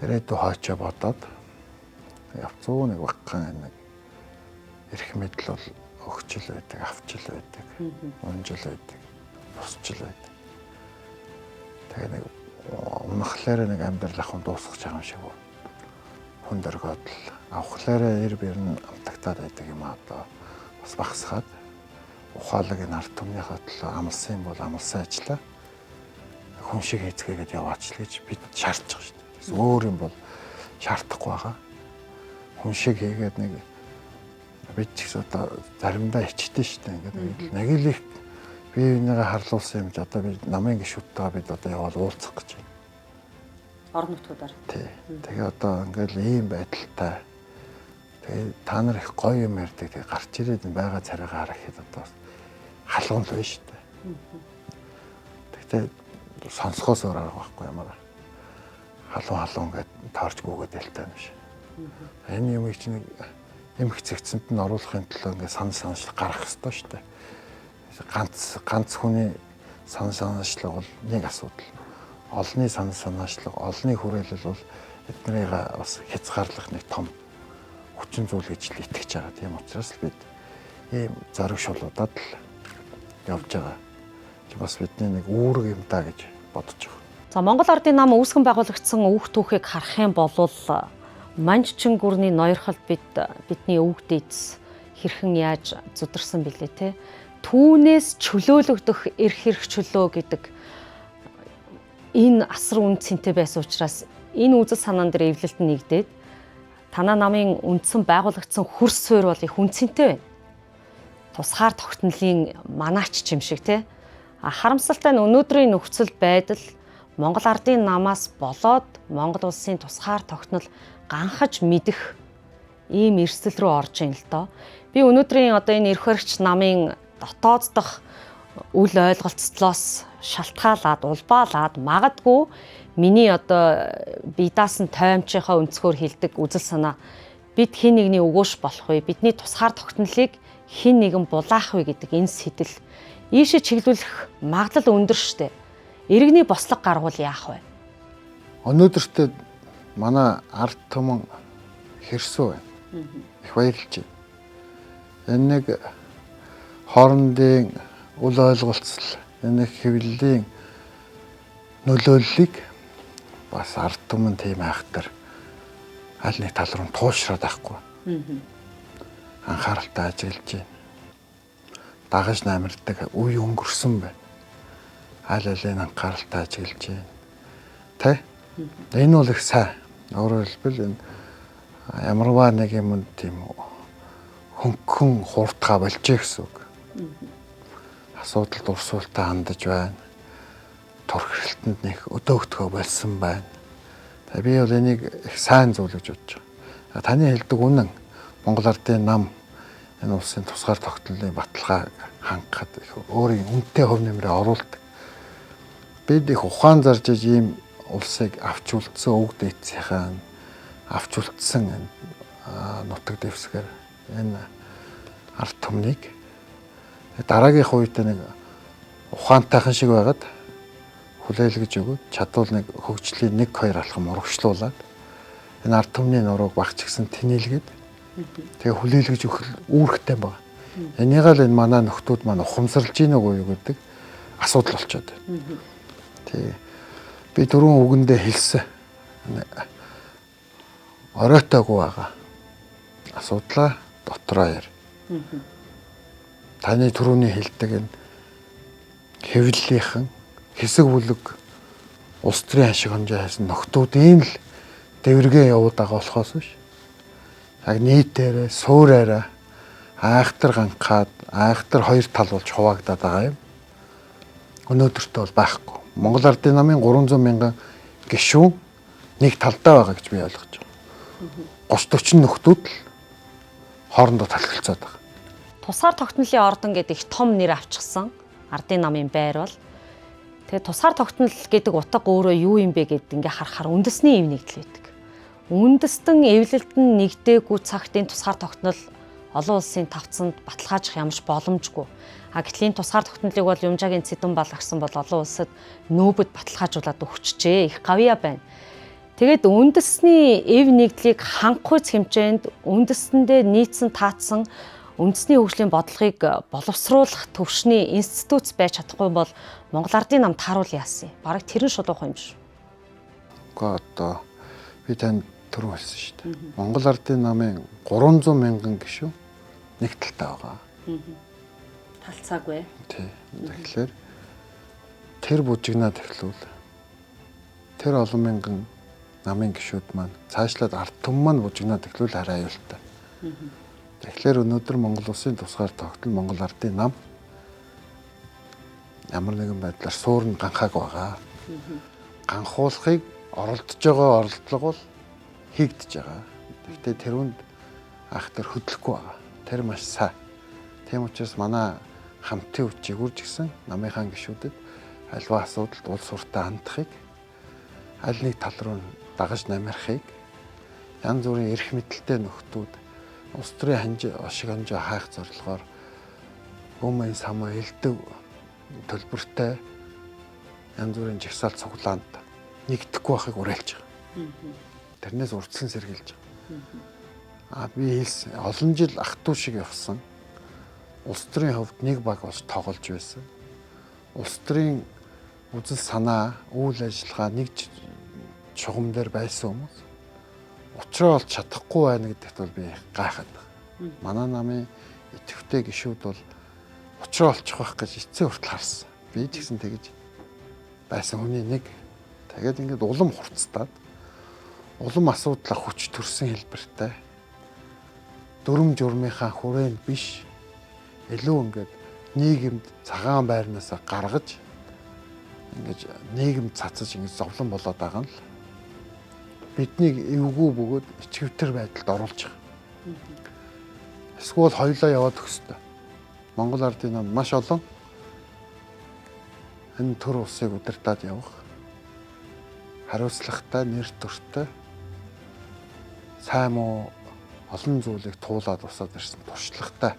ирээдүй хойчоо бодоод явцуу нэг багхан нэг эрх мэдэл бол өгчл байдаг, авчил байдаг, унжил байдаг, бусчил байдаг. Тэгээ нэг унахлаараа нэг амьдрал ахын дуусгах байгаа юм шиг хүн дөргөөд л авахлаараа эр бэр нь амтагтаад байдаг юм аа одоо бас багасгаад ухаалаг энэ ард түмнийхээ төлөө амлсан юм бол амлсан ажлаа хүн шиг эзгээгээд яваач л гэж бид шаардж байгаа шүү дээ. Өөр юм бол шаардахгүй байгаа. Хүн шиг хийгээд нэг бид ч гэсэн одоо заримдаа ичтэй шүү дээ. Ингээд нэг л их бие бинийгээ харлуулсан юм чи одоо би намын гишүүдтэйгээ бид одоо яваал уулзах гэж байна. Орон нутгуудаар. Тий. Тэгээ одоо ингээл ийм байдалтай. Тэгээ та нар их гоё юм ярьдаг. Тэгээ гарч ирээд байгаа царайгаа харах хэд одоо халуун л байна шүү дээ. Тэгтээ сонсохоос өөр арга байхгүй ямар халуун халуун гэд таарч гүгээд ялтай юм шиг. Энэ юмыг чи нэг эмх зэгцэнд нь оруулахын төлөө ингээд санал санаачлаг гаргах ёстой шүү дээ. Ганц хүний санал санаачлаг бол нэг асуудал. Олонний санал санаачлаг, олонний хүрээлэл бол эднэрийг бас хязгаарлах нэг том хүчин зүйл гэж л итгэж байгаа. Тийм учраас л бид ийм зориг шулуудад л явж байгаа. Чи бас бидний нэг үүрэг юм да гэж бодож байгаа. За Монгол Ардын нам үүсгэн байгуулагдсан өвөх түүхийг харах юм бол Манжчин гүрний ноёрхолд бидний өвөг дээдс хэрхэн яаж зүдэрсэн бэлээ те. Түүнээс чөлөөлөгдөх эрх хэрэг чөлөө гэдэг энэ асар үн цэнтэй байсан учраас энэ үзэл санаан дээр эвлэлт нэгдээд танаа намын үндсэн байгуулагдсан хөрс суурь бол их үн цэнтэй байна. Тусгаар тогтнолын манаач юм шиг те. Харамсалтай нь өнөөдрийн нөхцөл байдал Монгол Ардын намаас болоод Монгол улсын тусгаар тогтнол ганхаж мэдэх ийм эрсдэл рүү орж ийн л доо. Би өнөөдрийн одоо энэ эрх баригч намын дотоод дох үл ойлголцлоос шалтгаалаад улбаалаад магадгүй миний одоо бие даасан тоймчийнхаа өнцгөр хилдэг үзэл санаа бид хэн нэгний өгөөш болох вэ? Бидний тусгаар тогтнолыг хэн нэгэн булаах вэ гэдэг энэ сэтэл ийшээ чиглүүлэх магадлал өндөр штэ. Иргэний бослого гаргуул яах вэ? Өнөөдөртөө манай ард түмэн хэрсүү байна. Их баярлж байна. Энэ нэг хоорондын үл ойлголцол, энэ хэвлэлийн нөлөөллийг бас ард түмэн тийм айхтар аль нэг тал руу туушраад байхгүй. Анхааралтай ажиглаж байна. Дагаж намирдаг үе өнгөрсөн байна. Аль алийг анхааралтай ажиглаж байна. Тэ? Энэ бол их сайн. Өөрөөр хэлбэл энэ ямарваа нэг юм тийм хөнгөн хууртгаа болжээ гэсэн үг. Асуудалд урсуултаа хандаж байна. Турхиралтанд нэг өдөөгдөхөө болсон байна. Би бол энийг их сайн зүйл гэж бодож байгаа. Таны хэлдэг үнэн Монгол Ардын нам энэ улсын тусгаар тогтнолын баталгааг хангахад их өөрийн үнэтэй хувь нэмрээ оруулдаг. Бид их ухаан зарж ийм улсыг авч үлдсэн өвөг дээдсийнхаа авч үлдсэн нутаг дэвсгэр энэ ард түмнийг дараагийнх үед нэг ухаантайхан шиг байгаад хүлээлгэж өгөөд чадвал нэг хөгжлийн 1 2 алхам урагшлуулад энэ ард түмний нурууг багч гисэн тэнэлгээд тэгээ хүлээлгэж өгөх үүрэгтэй байна. Энийгээ л энэ манай нөхдүүд маань ухамсарлж гин үгүй юу гэдэг асуудал болчиход байна. Тий. Би түрүүн үгэндээ хэлсэн. Оройтойгүй байгаа. Асуудлаа дотроо яар. Таны түрүүний хэлдэг энэ хэвлэлийнхэн хэсэг бүлэг улс төрийн ашиг хонжоо хайсан нөхдүүдийн л дэвэргээ явууд байгаа болохоос биш. Яг нийтээрээ суураараа айхтар ганхаад айхтар хоёр тал болж хуваагдаад байгаа юм. Өнөөдөртөө бол байхгүй. Монгол Ардын намын 300 мянган гишүүн нэг талдаа байгаа гэж би ойлгож байгаа. 30 40 нөхдүүд л хоорондоо талхилцаад байгаа. Тусгаар тогтнолын ордон гэдэг их том нэр авчихсан Ардын намын байр бол тэгээ тусгаар тогтнол гэдэг утга өөрөө юу юм бэ гэдээ ингээ харахаар үндэсний эв нэгдэл байдаг. Үндэстэн эвлэлд нь нэгдээгүй цагт энэ тусгаар тогтнол олон улсын тавцанд баталгаажих ямарч боломжгүй. А гэтэл энэ тусгаар тогтнолыг бол Юмжаагийн Цэдэн бал агсан бол олон улсад нөөбөд баталгаажуулаад өгчжээ. Их гавьяа байна. Тэгээд үндэсний эв нэгдлийг хангахуйц хэмжээнд үндэстэндээ нийцсэн таацсан үндэсний хөгжлийн бодлогыг боловсруулах төвшний институт байж чадахгүй бол Монгол Ардын нам тааруул яасан юм. Бараг тэрэн шулуух юм биш. Үгүй одоо би танд түрүү хэлсэн шүү дээ. Монгол Ардын намын 300 мянган гишүүн нэг талтай байгаа. Талцаагүй. Тий. Тэгэхээр тэр бужигнаад эхлүүл тэр олон мянган намын гишүүд маань цаашлаад ард түмэн маань бужигнаад эхлүүл арай аюултай. Тэгэхээр өнөөдөр Монгол улсын тусгаар тогтнол Монгол Ардын нам ямар нэгэн байдлаар суурн ганхааг байгаа. Ганхуулахыг оролдож байгаа оролдлого бол хийгдэж байгаа. Гэхдээ тэрүүнд ах тэр хөдлөхгүй байгаа. Тэр маш сайн. Тийм учраас манай хамтын хүчийг үрж гисэн намынхаа гишүүдэд альва асуудалд улс уртаа хандахыг, аль нэг тал руу дагаж намирахыг, янз бүрийн эрх мэдэлтэй нөхдүүд улс төрийн ханж ашиг ханжаа хайх зорилгоор өмнө самаа элдв төлбөртэй янз бүрийн жагсаалт цуглаанд нэгдэхгүй байхыг уриалж байгаа. Тэрнээс урдсан сэргийлж байгаа. А би хэлсэн олон жил ах トゥ шиг явсан. Улс төрийн хувьд нэг баг болж тоглож байсан. Улс төрийн үзэл санаа, үйл ажиллагаа нэг чугам дээр байсан хүмүүс учраа олж чадахгүй байна гэдэгт бол би гайхаад байна. Манай намын идэвхтэй гишүүд бол учраа олчих байх гэж эцсийн хүртэл харсан. Би ч гэсэн тэгэж байсан хүний нэг. Тэгээд ингээд улам хурцтаад улам асуудлаа хүч төрсэн хэлбэртэй дүрм журмынхаа хүрээнд биш илүү ингээд нийгэмд цагаан байрнаасаа гаргаж ингэж нийгэм цацаж ингэж зовлон болоод байгаа нь л биднийг эвгүй бөгөөд ичгэвтер байдалд оруулж байгаа. Эсвэл хоёлоо яваад өгсөй. Монгол Ардын нам маш олон энэ төр улсыг удирдах явах хариуцлагатай, нэр төртэй сайн муу олон зүйлийг туулаад усаад ирсэн туршлагатай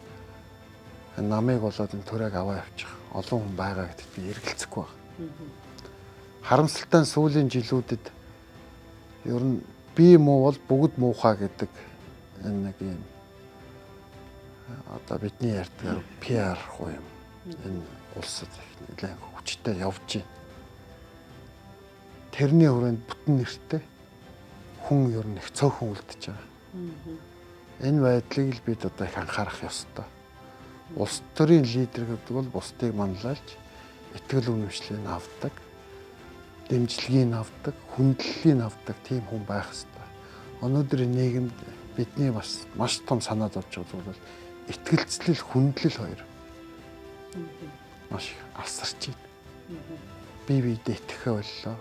энэ намыг болоод энэ төрийг аваа явчих олон хүн байгаа гэдэгт би эргэлзэхгүй байна. Харамсалтай нь сүүлийн жилүүдэд ер нь би муу бол бүгд муухай гэдэг энэ нэг юм одоо бидний ярьдгаар PR хуу юм энэ улсад нэлээд хүчтэй явж байна. Тэрний хүрээнд бүтэн нэртэй хүн ер нь их цөөхөн үлдэж байгаа. Энэ байдлыг л бид одоо их анхаарах ёстой. Улс төрийн лидер гэдэг бол бусдыг манлайлж итгэл үнэмшлийг авдаг, дэмжлэгийг авдаг, хүндлэлийг авдаг тийм хүн байх ёстой. Өнөөдрийн нийгэмд бидний бас маш том санаа зовж байгаа зүйл бол итгэлцлэл, хүндлэл хоёр маш их алсарч байна. Бие биедээ итгэхээ боллоо.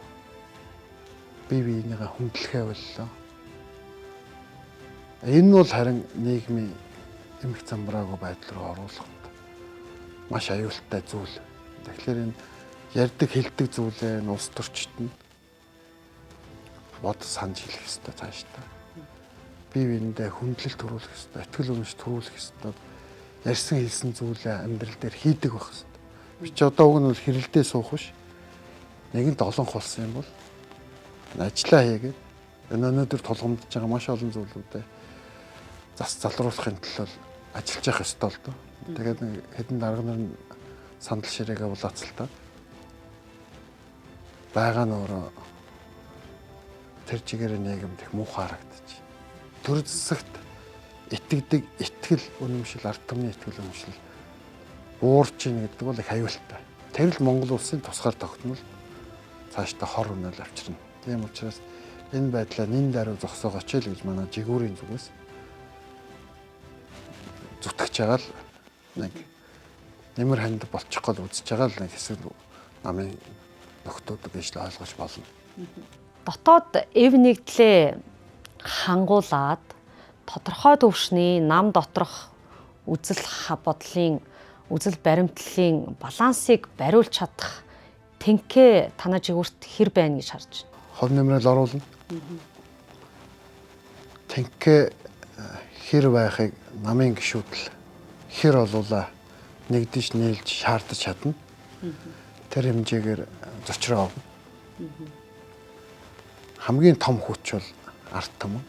Бие биенийгээ хүндлэхээ боллоо. Энэ бол харин нийгмийн эмх замбраагүй байдал руу оруулахад маш аюултай зүйл. Тэгэхээр энэ ярьдаг хэлдэг зүйлээ нь улс төрчид нь бод санаж хэлэх ёстой цаашдаа. Бие биендээ хүндлэл төрүүлэх ёстой, итгэл үнэмш төрүүлэх ёстой. Ярьсан хэлсэн зүйлээ амьдрал дээр хийдэг байх ёстой. Би ч одоо уг нь бол хэрэлдээ суух биш. Нэгэнт олонх болсон юм бол ажиллаа хийгээд энэ өнөөдөр тулгамдж байгаа маш олон зүйлүүдээ зас залруулахын төлөө ажиллаж явах ёстой л доо. Тэгээд нэг хэдэн дарга нар нь сандал ширээгээ булаацалтаад Байгаа нь өөрөө тэр чигээр нийгэмд их муухай харагдаж. Төр засагт итгэдэг итгэл үнэмшил, ард түмний итгэл үнэмшил буурч ийн гэдэг бол их аюултай. Тэр л Монгол улсын тусгаар тогтнол цаашдаа хор үнэл авчирна. Тийм учраас энэ байдлаа нин даруй зогсоогооч л гэж манай жигүүрийн зүгээс зүтгэж байгаа л нэг нэмэр ханд болчих гол үзэж байгаа л нэг хэсэг намын нөхдүүд гэж л ойлгож болно. Дотоод эв нэгдлээ хангуулад тодорхой түвшний нам доторх үзэл бодлын үзэл баримтлалын балансыг бариулж чадах тэнхээ танай жигүүрт хэр байна гэж харж байна? Хов нэмрэл оруулна. Тэнхээ хэр байхыг намын гишүүд л хэр олуулаа нэгдэж нийлж шаардаж чадна. Тэр хэмжээгээр зочроо авна. Хамгийн том хүч бол ард түмэн.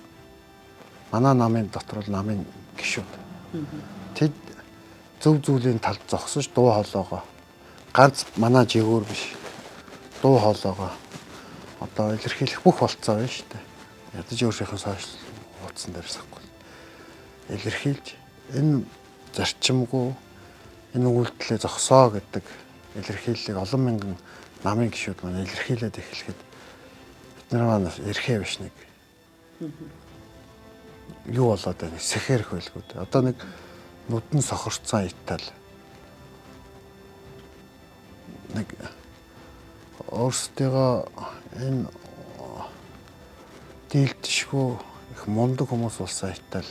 Манай намын дотор бол намын гишүүд. Тэд зөв зүйлийн талд зогсож дуу хоолойгоо ганц манай жигүүр биш дуу хоолойгоо одоо илэрхийлэх бүх болцоо байна шүү дээ. Ядаж өөрийнхөө сошиал хуудсан дээр сахгүй. Илэрхийлж энэ зарчимгүй энэ үйлдэлээ зогсоо гэдэг илэрхийллийг олон мянган намын гишүүд маань илэрхийлээд эхлэхэд бид нар маань эрхээ биш нэг юу болоод байна сэхэрх байлгүй. Одоо нэг нүдэн сохорцсон итал нэг өөрсдийгөө энэ дийлдэшгүй их мундаг хүмүүс болсон итал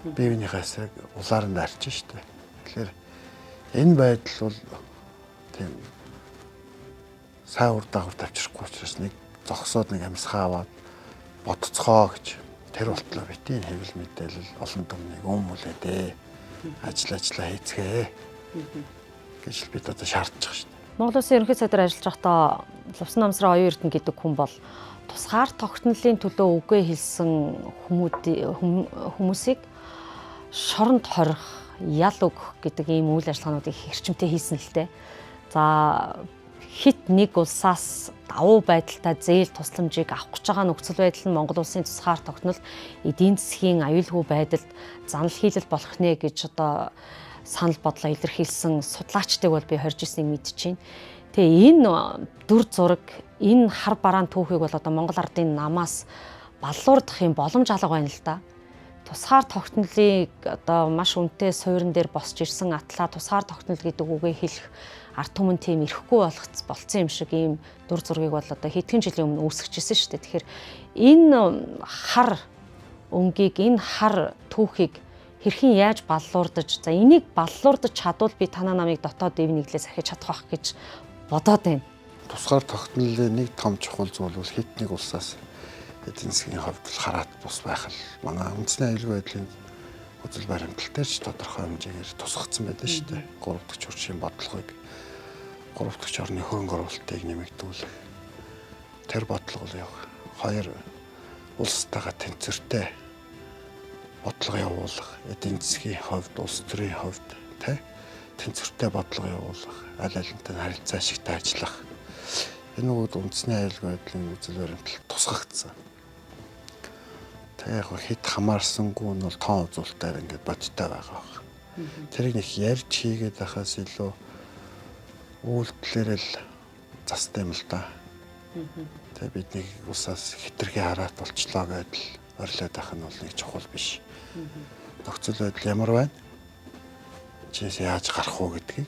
бие биенийхээ эсрэг улаар нь арч штэ. Тэгэхээр энэ байдал бол тийм сайн үр дагавар тавьчихгүй учраас нэг зогсоод нэг амьсгаа аваад бодцгоо гэж тэр болтлоо битгий хэвлэл мэдээлэл олон түмнийг өмүүлээ дээ. Ажил ажиллаа хийцгээе гэж бид одоо шаардж байгаа шүү дээ. Монгол Улсын ерөнхий сайдаар ажиллаж байхдаа Лувсан намсрын оюун эрдэнэ гэдэг хүн бол тусгаар тогтнолын төлөө үгээ хэлсэн хүмүүсийг шоронд хорих, ял өгөх гэдэг ийм үйл ажиллагаануудыг хэрчмтэй хийсэн л дээ. За хит нэг улсаас давуу байдалтай зээл тусламжийг авах гэж байгаа нөхцөл байдал нь Монгол улсын тусгаар тогтнол эдийн засгийн аюулгүй байдалд занал хийлэл болох нэ гэж одоо санал бодлоо илэрхийлсэн судлаачдыг бол би хорж ирснийг мэдчихээн. Тэгээ энэ дүр зураг, энэ хар бараан түүхийг бол одоо Монгол ардын намаас баллуурдах юм боломж алга байна л да. Тусгаар тогтнолыг одоо маш үнэтэй суурин дээр босч ирсэн атлаа тусгаар тогтнол гэдэг үгээ хэлэх ард түмэн тийм ирэхгүй болцсон юм шиг ийм дүр зургийг бол одоо хэдхэн жилийн өмнө үүсгэжсэн шүү дээ. Тэгэхээр энэ хар өнгийг, энэ хар түүхийг хэрхэн яаж баллуурдаж, за энийг баллуурдаж чадвал би танаа намыг дотоод дэв нэглээс ахиж чадах байх гэж бодоод байна. Тусгаар тогтнолын нэг том чухал зүйл бол хэд нэг улсаас эдийн засгийн хувьд л хараат бус байх л манай үндэсний аюулгүй байдлын үзэл баримтлал дээр ч тодорхой хэмжээгээр тусгагдсан байдаг шүү дээ. 3 дахь чуршийн бодлогыг 3 дахь орны хөрөнгө оруулалтыг нэмэгдүүлэх тэр бодлого л яг хоёр улстайгаа тэнцвэртэй бодлого явуулах, эдийн засгийн хувьд, улс төрийн хувьд тэ тэнцвэртэй бодлого явуулах, аль алинтай харилцаа ашигтай ажиллах. Энэ бүгд үндэсний аюулгүй байдлын үзэл баримтлал тусгагдсан. Тэгээ яг хэд хамаарсангүй нь бол тоон үзүүлэлтээр ингээд бодиттой байгаа баг. Тэрийг нэг ярьж хийгээд байхаас илүү үйлдэлээр л застай юм л да. Тэгээ бид нэг улсаас хитрхи хараат болчлоо гэдэл орилоод байх нь бол нэг чухал биш. Нөхцөл байдал ямар байна? Чинээс яаж гарах уу гэдгийг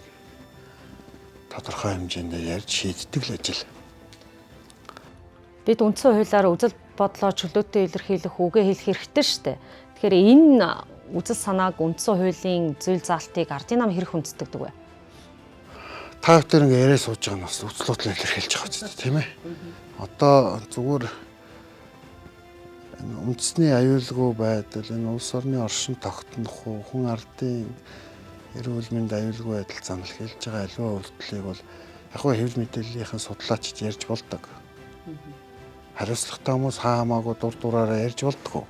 тодорхой хэмжээнд ярьж шийддэг л ажил. Бид үндсэн хуулиар үзэл бодлоо чөлөөтэй илэрхийлэх үгээ хэлэх хэрэгтэй шүү дээ. Тэгэхээр энэ үзэл санааг үндсэн хуулийн зүйл заалтыг ардын нам хэрэг хүндэтгдэг вэ? Та бүхэн ингээ яриа сууж байгаа нь бас үзэл бодлоо илэрхийлж байгаа ч тийм ээ. Одоо зүгээр энэ үндэсний аюулгүй байдал, энэ улс орны оршин тогтнох уу, хүн ардын эрүүл мэнд аюулгүй байдал занал хэлж байгаа аливаа үйлдэлийг бол яг хөө хэвлэл мэдээллийнхэн судлаачид ярьж болдог. Хариуцлагатай хүмүүс хаа хамаагүй дур дураараа ярьж болдгоо.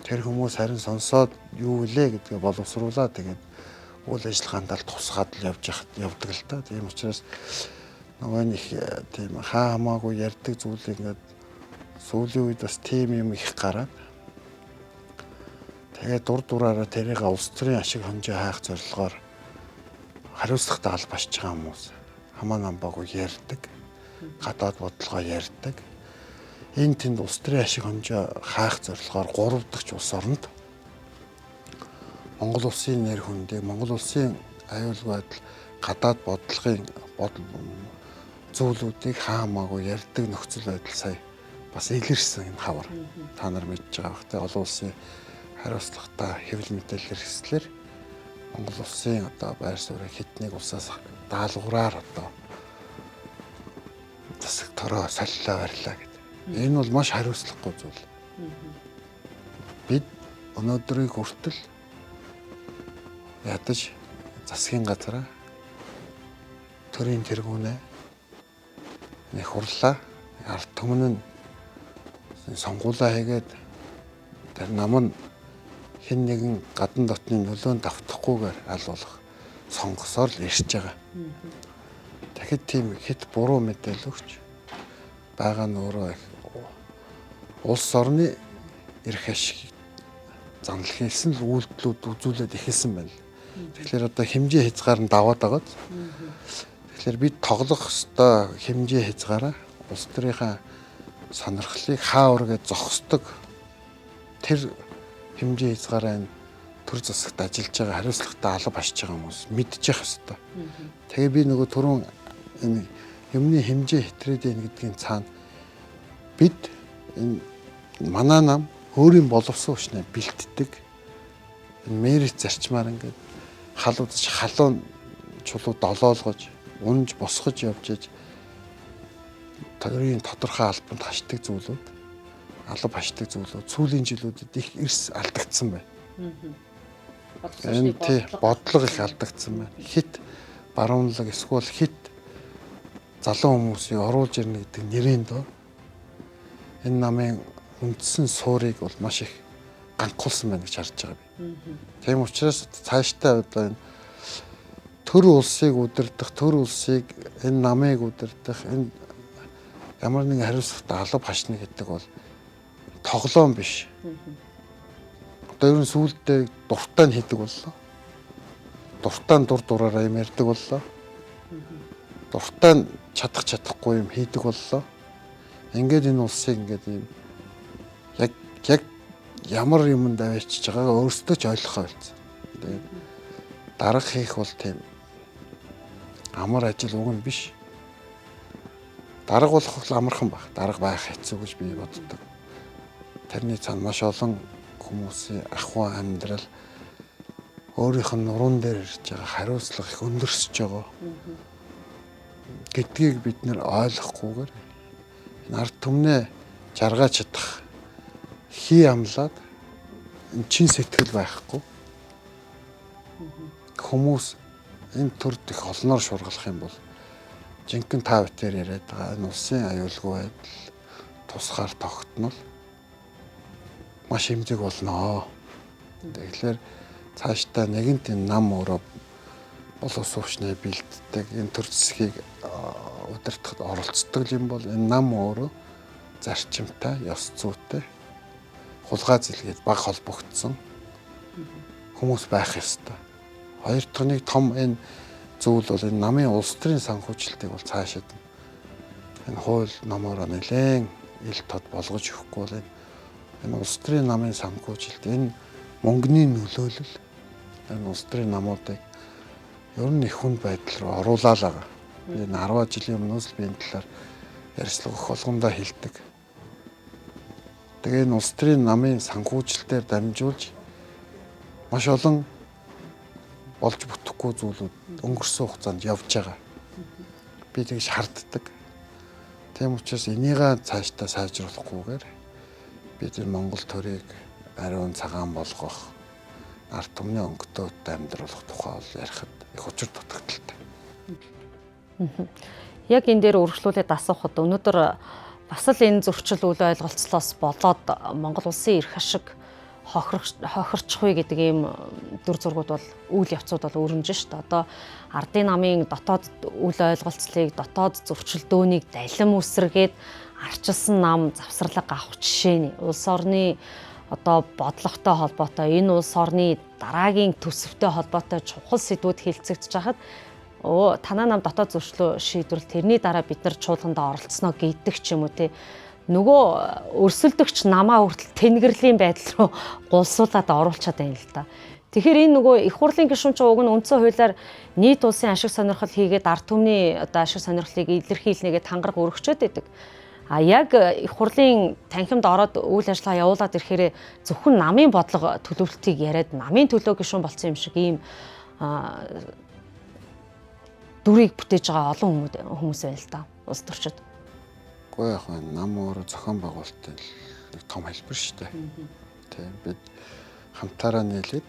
Тэр хүмүүс харин сонсоод юу вүлээ гэдгээ боловсруулаад тэгээд үйл ажиллагаанд л тусгаад л явж явдаг л та. Тийм учраас Нөгөө нэг тийм хаа хамаагүй ярьдаг зүйл ингээд сүүлийн үед бас тийм юм их гараад тэгээд дур дураараа тэрийг улс төрийн ашиг хонжоо хайх зорилгоор хариуцлагатай албашж байгаа хүмүүс хамаа намбаагүй ярьдаг, гадаад бодлогоо ярьдаг. Энэ тэнд улс төрийн ашиг хонжоо хаах зорилгоор 3 дахь улс оронд Монгол улсын нэр хүндийг, Монгол улсын аюулгүй байдал, гадаад бодлогын зүйлүүдийг хаамаагүй ярьдаг нөхцөл байдал сая бас илэрсэн энэ хавар. Та нар мэдж байгаа бах те, олон улсын хариуцлагатай хэвлэл мэдээлэл хэрэгслэр Монгол улсын одоо байр суурийг хитнийг улсаас даалгавраар одоо засаг тороо солилоо барьлаа гэдэг. Энэ бол маш хариуцлагагүй зүйл. Бид өнөөдрийг хүртэл ядаж засгийн газараа, төрийн тэргүүнээ, нэг хурлаа, ард түмэн нь сонгуулаа хийгээд тэр нам нь хэн нэгэн гадна дотны нөлөөнд давтахгүйгээр аль болох сонгосоор л ирж байгаа. Тэгэхэд тийм хэд буруу мэдээлэл өгч байгаа нь өөрөө их улс орны эрх ашиг занал хийсэн л үйлдэлүүд үзүүлээд эхэлсэн байна. Тэгэхээр одоо хэмжээ хязгаар нь даваад байгаа. Тэгэхээр бид тоглох ёстой хэмжээ хязгаараа улс төрийнхаа сонирхлыг хаа үргээ зогсдог тэр хэмжээ хязгаараа энэ төр засагт ажиллаж байгаа хариуцлагатай алба хашиж байгаа хүмүүс мэдчих ёстой. Тэгээ би нөгөө түрүүн энэ юмны хэмжээ хэтрээд байна гэдгийн цаана бид энэ манай нам өөрийн боловсон хүчнээ бэлтдэг. Энэ мерит зарчмаар ингээд хал үзэж халуун чулуу долоолгож унж босгож явж иж төрийн тодорхой албанд хашдаг зүйлүүд, алба хашдаг зүйлүүд сүүлийн жилүүдэд их эрс алдагдсан байна. Энэ тий бодлого их алдагдсан байна. Хит баруунлаг эсвэл хит залуу хүмүүсийг оруулж ирнэ гэдэг нэрийн дор энэ намын үндсэн суурийг бол маш их ганхуулсан байна гэж харж байгаа би. Тийм учраас цаашдаа одоо энэ төр улсыг удирдах, төр улсыг энэ намыг удирдах, энэ ямар нэгэн хариуцлагатай алба хашна гэдэг бол тоглоом биш. Одоо ер нь сүүлдээ дуртай нь хийдэг боллоо. Дуртай нь дур дураараа юм ярьдаг боллоо. Дуртай нь чадах чадахгүй юм хийдэг боллоо. Ингээд энэ улсыг ингээд юм яг ямар юмд аваачиж байгаагаа өөрсдөө ч ойлгохоо болсон. Тэгээд дарга хийх бол тийм амар ажил уг нь биш. Дарга болох бол амархан баг. Дарга байх хэцүү гэж би боддог. Тэрний цаана маш олон хүмүүсийн ахуй амьдрал, өөрийнх нь нуруунд дээр ирж байгаа хариуцлага их өндөрсөж байгаа гэдгийг бид нэр ойлгохгүйгээр энэ ард түмнээ жаргаж чадах хий амлаад энэ чин сэтгэл байхгүй хүмүүс энэ төрд их олноор шургалах юм бол жинхэнэ та битээр яриад байгаа энэ улсын аюулгүй байдал тусгаар тогтнол маш эмзэг болноо. Тэгэхээр цаашдаа нэгэнт энэ нам өөрөө боловсон хүчнээ бэлддэг, энэ төр засгийг удирдахад оролцдог юм бол энэ нам өөрөө зарчимтай, ёс зүйтэй, хулгай зэлгээд баг холбогдсон хүмүүс байх ёстой. Хоёр дахь нэг том энэ зүйл бол энэ намын улс төрийн санхүүжилтийг бол цаашид энэ хууль номоороо нэлээд ил тод болгож өгөхгүй бол энэ улс төрийн намын санхүүжилт, энэ мөнгөний нөлөөлөл энэ улс төрийн намуудыг ер нь их хүнд байдал руу оруулаа л байгаа. Би энэ 10 жилийн өмнөөс л би энэ талаар ярьцлага өгөх болгондоо хэлдэг. Тэгээ энэ улс төрийн намын санхүүжилтээр дамжуулж маш олон болж бүтэхгүй зүйлүүд өнгөрсөн хугацаанд явж байгаа. Би тэгж харддаг. Тийм учраас энийгээ цаашдаа сайжруулахгүйгээр бид энэ Монгол төрийг ариун цагаан болгох, ард түмний өнгөтөөд амьдруулах тухай бол ярихад их учир дутагдaltaй. Яг энэ дээр үргэлжлүүлээд асуухад өнөөдөр бас л энэ зөрчил үл ойлголцлоос болоод Монгол улсын эрх ашиг хохирчих вэ гэдэг ийм дүр зургууд бол үйл явцууд бол өрнөж шít. Одоо ардын намын дотоод үл ойлголцлыг, дотоод зөрчилдөөнийг далим үсэргээд арчилсан нам завсарлага авах жишээ нь улс орны одоо бодлоготой холбоотой, энэ улс орны дараагийн төсөвтэй холбоотой чухал сэдвүүд хэлцэгдэж хахад танаа нам дотоод зөрчлөө шийдвэрлэл, тэрний дараа бид нар чуулгандаа оролцсноо гэдэг ч юм уу те. Нөгөө өрсөлдөгч намаа хүртэл тэнгэрлийн байдал руу гулсуулаад оруулчаад байна л да. Тэгэхээр энэ нөгөө их хурлын гишүүн чинь уг нь үндсэн хуулиар нийт улсын ашиг сонирхол хийгээд ард түмний одоо ашиг сонирхлыг илэрхийлнэгээд тангараг өргөчөөд байдаг. А яг их хурлын танхимд ороод үйл ажиллагаа явуулаад ирэхээр зөвхөн намын бодлого төлөвлөлтийг яриад намын төлөө гишүүн болсон юм шиг ийм дүрийг бүтээж байгаа олон хүмүүс байна л да улс төрчид. Гэхдээ яг нам өөрөө зохион байгуулалтын нэг том хэлбэр шүү дээ. Тийм, бид хамтаараа нийлээд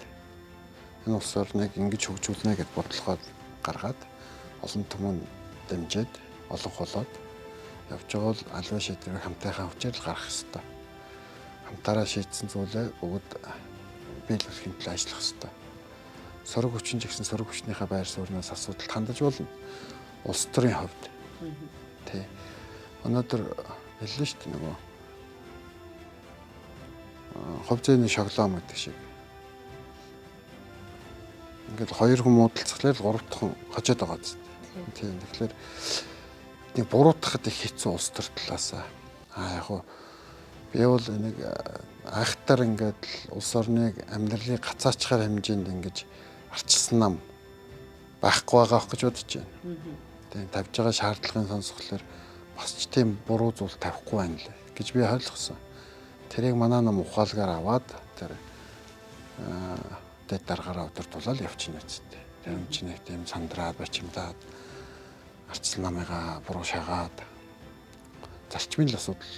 энэ улс орныг ингэж хөгжүүлнэ гэд бодлогоо гаргаад олон түмэн дэмжиж, олон холоод явж байгаа бол аливаа шийдвэрийг хамтынхаа хүчээр л гаргах ёстой. Хамтаараа шийдсэн зүйлээ бүгд биелүүлэхийн төлөө ажиллах ёстой. Сөрөг хүчин ч гэсэн сөрөг хүчнийхээ байр сууриас асуудалд хандаж болно. Улс төрийн хувьд. Тий. Өнөөдөр хэллээ шүү дээ нөгөө хувь зээний шоглоом гэдэг шиг. Ингээд хоёр хүн муудалцахлаар гурав дахь хүн хожоод байгаа зү. Тийм. Тэгэхээр нэг буруутгахад их хэцүү улс төр талаас. Яг уу би бол нэг айхтар ингээд улс орныг амьдралыг гацаачхаар хэмжээнд ингэж арчилсан нам байхгүй байгаа гэж бодож байна. Тийм, тавьж байгаа шаардлагын сонсохлоор бас ч тийм буруу зүйл тавихгүй байна л гэж би ойлгосон. Тэрийг манай нам ухаалгаар аваад тэр дэд даргаараа удирдуулаад явчихна үсттэй. Тэр юм чинь нэг тийм сандраад бачимдаад арчил намыгаа буруу шагаад зарчмын л асуудал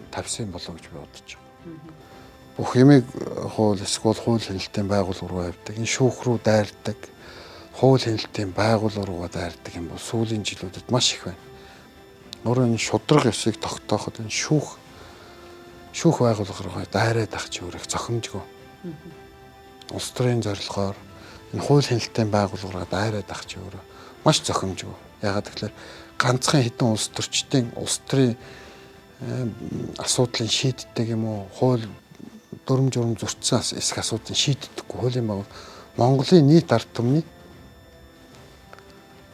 тавьсан болов гэж би бодож байна. Бүх юмыг хууль эсвэл хууль хяналтын байгууллага руу явдаг. Энэ шүүх рүү дайрдаг, хууль хяналтын байгууллага руу дайрдаг юм бол сүүлийн жилүүдэд маш их байна. Өөрөө энэ шудраг ёсыг тогтооход энэ шүүх байгууллага руу дайраад ах чи өөр их зохимжгүй. Улс төрийн зорилгоор энэ хууль хяналтын байгууллага руу дайраад ах чи өөрөө маш зохимжгүй. Яагаад гэвэл ганцхан хэдэн улс төрчдийн улс төрийн асуудлыг шийддэг юм уу, хууль дүрм журм зөрчсөн эсэх асуудлыг шийддэггүй. Хуулийн байгууллага Монголын нийт ард түмний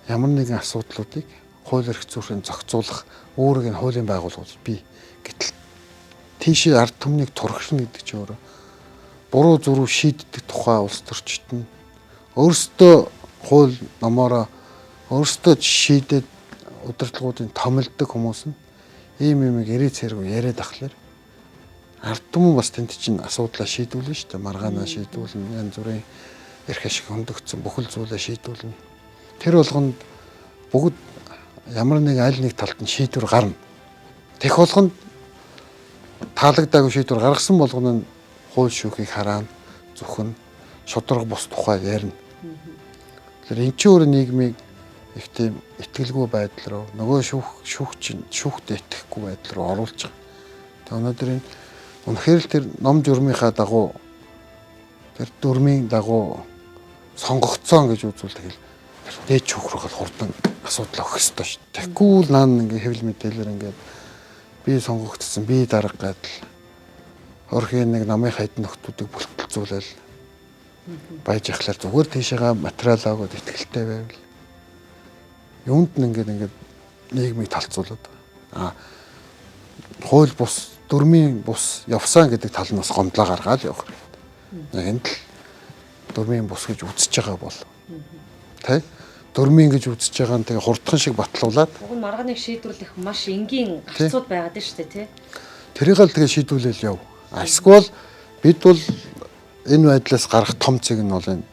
ямар нэгэн асуудлуудыг хууль эрх зүйн зохицуулах үүрэг нь хуулийн байгууллагууд бий. Гэтэл тийшээ ард түмнийг турхшина гэдэг чинь өөрөө буруу зүрүү шийддэг тухай улс төрчид нь өөрсдөө хууль номоороо өөрсдөө шийдээд удирдлагуудын томилдог хүмүүс нь ийм юмыг эрээ цэрэг яриад ахлаар ард түмэн бас тэнд чинь асуудлаа шийдвүлнэ шүү дээ. Маргаанаа шийдвүлнэ, янз бүрийн эрх ашиг хөндөгдсөн бүхэл зүйлээ шийдвүлнэ. Тэр болгонд бүгд ямар нэг аль нэг талд нь шийдвэр гарна. Тех болгонд таалагдаагүй шийдвэр гаргасан болгоно нь хууль шүүхийг хараана, зүхэн, шударга бус тухай ярина. Тэгэхээр эн чинь өөр нийгмийг их тийм итгэлгүй байдал руу, нөгөө шүүх чинь шүүхтээ итгэхгүй байдал руу оруулж байгаа. Тэгээ өнөөдөр энэ үнэхээр л тэр ном журмынхаа дагуу тэр дүрмийн дагуу сонгогдсон гэж үзвэл тэгэл тэр дээд шүүх рүү хурдан асуудал өгөх ёстой шүү дээ. Тэгэхгүй л наан ингээ хэвлэл мэдээлэлээр ингээд би сонгогдсон, би дарга гэдэл орхийн нэг намын хайд нөхдүүдийг бүлтэлзүүлэл баяж яхлаар зүгээр тийшээгээ материал аваад итгэлтэй байвал юунд нь ингээд нийгмийг талцуулаад байгаа. Хууль бус, дүрмийн бус явсан гэдэг тал нь бас гомдлоо гаргаад явах хэрэгтэй. Яг энэ л дүрмийн бус гэж үзэж байгаа бол тэ дүрмийн гэж үзэж байгаа нь тэгээ хурдхан шиг батлуулаад уг нь маргааныг шийдвэрлэх маш энгийн гарцууд байгаад нь шүү дээ тий. Тэрийг л тэгээ шийдвүлээл яв. Эсвэл бид бол энэ байдлаас гарах том цэг нь бол энэ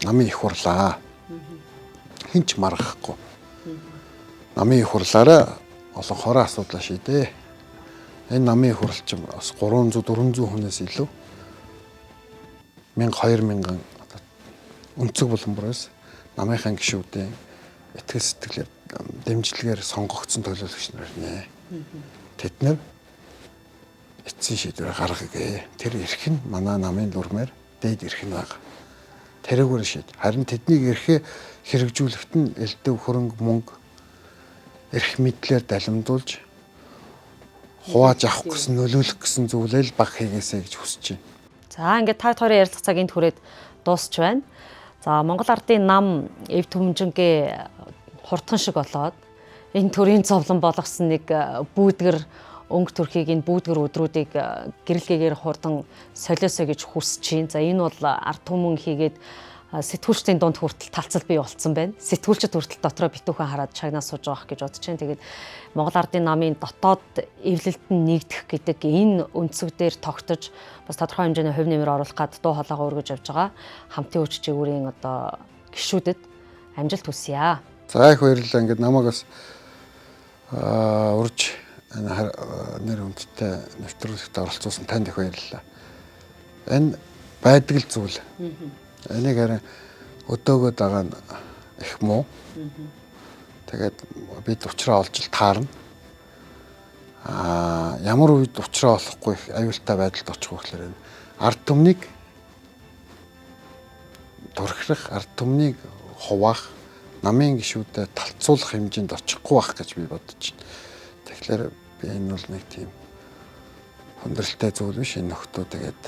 намын их хурлаа. Хин ч маргахгүй. Намын их хурлаараа олон хорон асуудлаа шийдээ. Энэ намын их хурл чинь бас 300 400 хүнээс илүү 1000 2000 өнцөг буланбараас намынхаа гишүүдийн итгэл сэтгэлээр дэмжлэгээр сонгогдсон төлөөлөгч нар нэ. Тэд нар эцсийн эцсийн шийдвэр гаргая. Тэр эрх нь манай намын дүрмээр дээд эрх нь байгаа. Тэрүүгээр шийд. Харин тэднийг эрхээ хэрэгжүүлэхэд нь элдв хөрөнгө мөнгө эрх мэдлээр далимдуулж хувааж авах гэсэн, нөлөөлөх гэсэн зүйлээ л баг хийгээсэй гэж хүсэж байна. За, ингээд та хоёрын ярилцах цаг энд хүрээд дуусч байна. За, Монгол Ардын нам эв түмжингээ хурдхан шиг болоод энэ төрийн зовлон болгосон нэг бүүдгэр өнгө төрхийг, энэ бүүдгэр өдрүүдийг гэрэлгээгээр хурдан солиосоо гэж хүсэж чинь. За, энэ бол ард түмэн хийгээд сэтгүүлчдийн дунд хүртэл талцал бий болцсон байна. Сэтгүүлчд хүртэл дотроо битүүхэн хараад чагнаа сууж байгаа гэж бодож чинь. Тэгээд Монгол Ардын намын дотоод эвлэлд нь нэгдэх гэдэг энэ өнцөг дээр тогтож бас тодорхой хэмжээний хувь нэмэр оруулах гад дуу хоолойгоо өргөж явж байгаа хамтын хүч жигүүрийн одоо гишүүдэд амжилт хүсье. За, их баярлалаа. Ингээд намайг бас урьж нэр хүндтэй нэвтрүүлэгт оролцуулсан танд их баярлалаа. Энэ байдаг л зүйл. Энийг харин өдөөгөөд байгаа нь их муу. Тэгээд бид учраа олж л таарна. Ямар үед учраа олохгүй их аюултай байдалд очих вэ гэхээр энэ ард түмнийг турхирах, ард түмнийг хуваах, намын гишүүдэд талцуулах хэмжээнд очихгүй байх гэж би бодож байна. Тэгэхээр би энэ бол нэг тийм хүндрэлтэй зүйл биш. Энэ нөхдөө тэгээд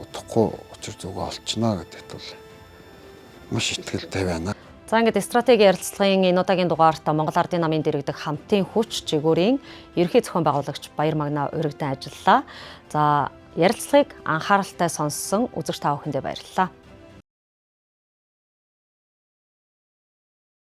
удахгүй учир зүгөө олчихно гэдэгт бол маш итгэлтэй байна. За, ингээд стратеги ярилцлагын энэ удаагийн дугаарт Монгол Ардын намын дэргэдэх хамтын хүч жигүүрийн ерөнхий зохион байгуулагч Баяр Магнаа уригдан ажиллалаа. За, ярилцлагыг анхааралтай сонссон үзэгч та бүхэндээ баярлалаа.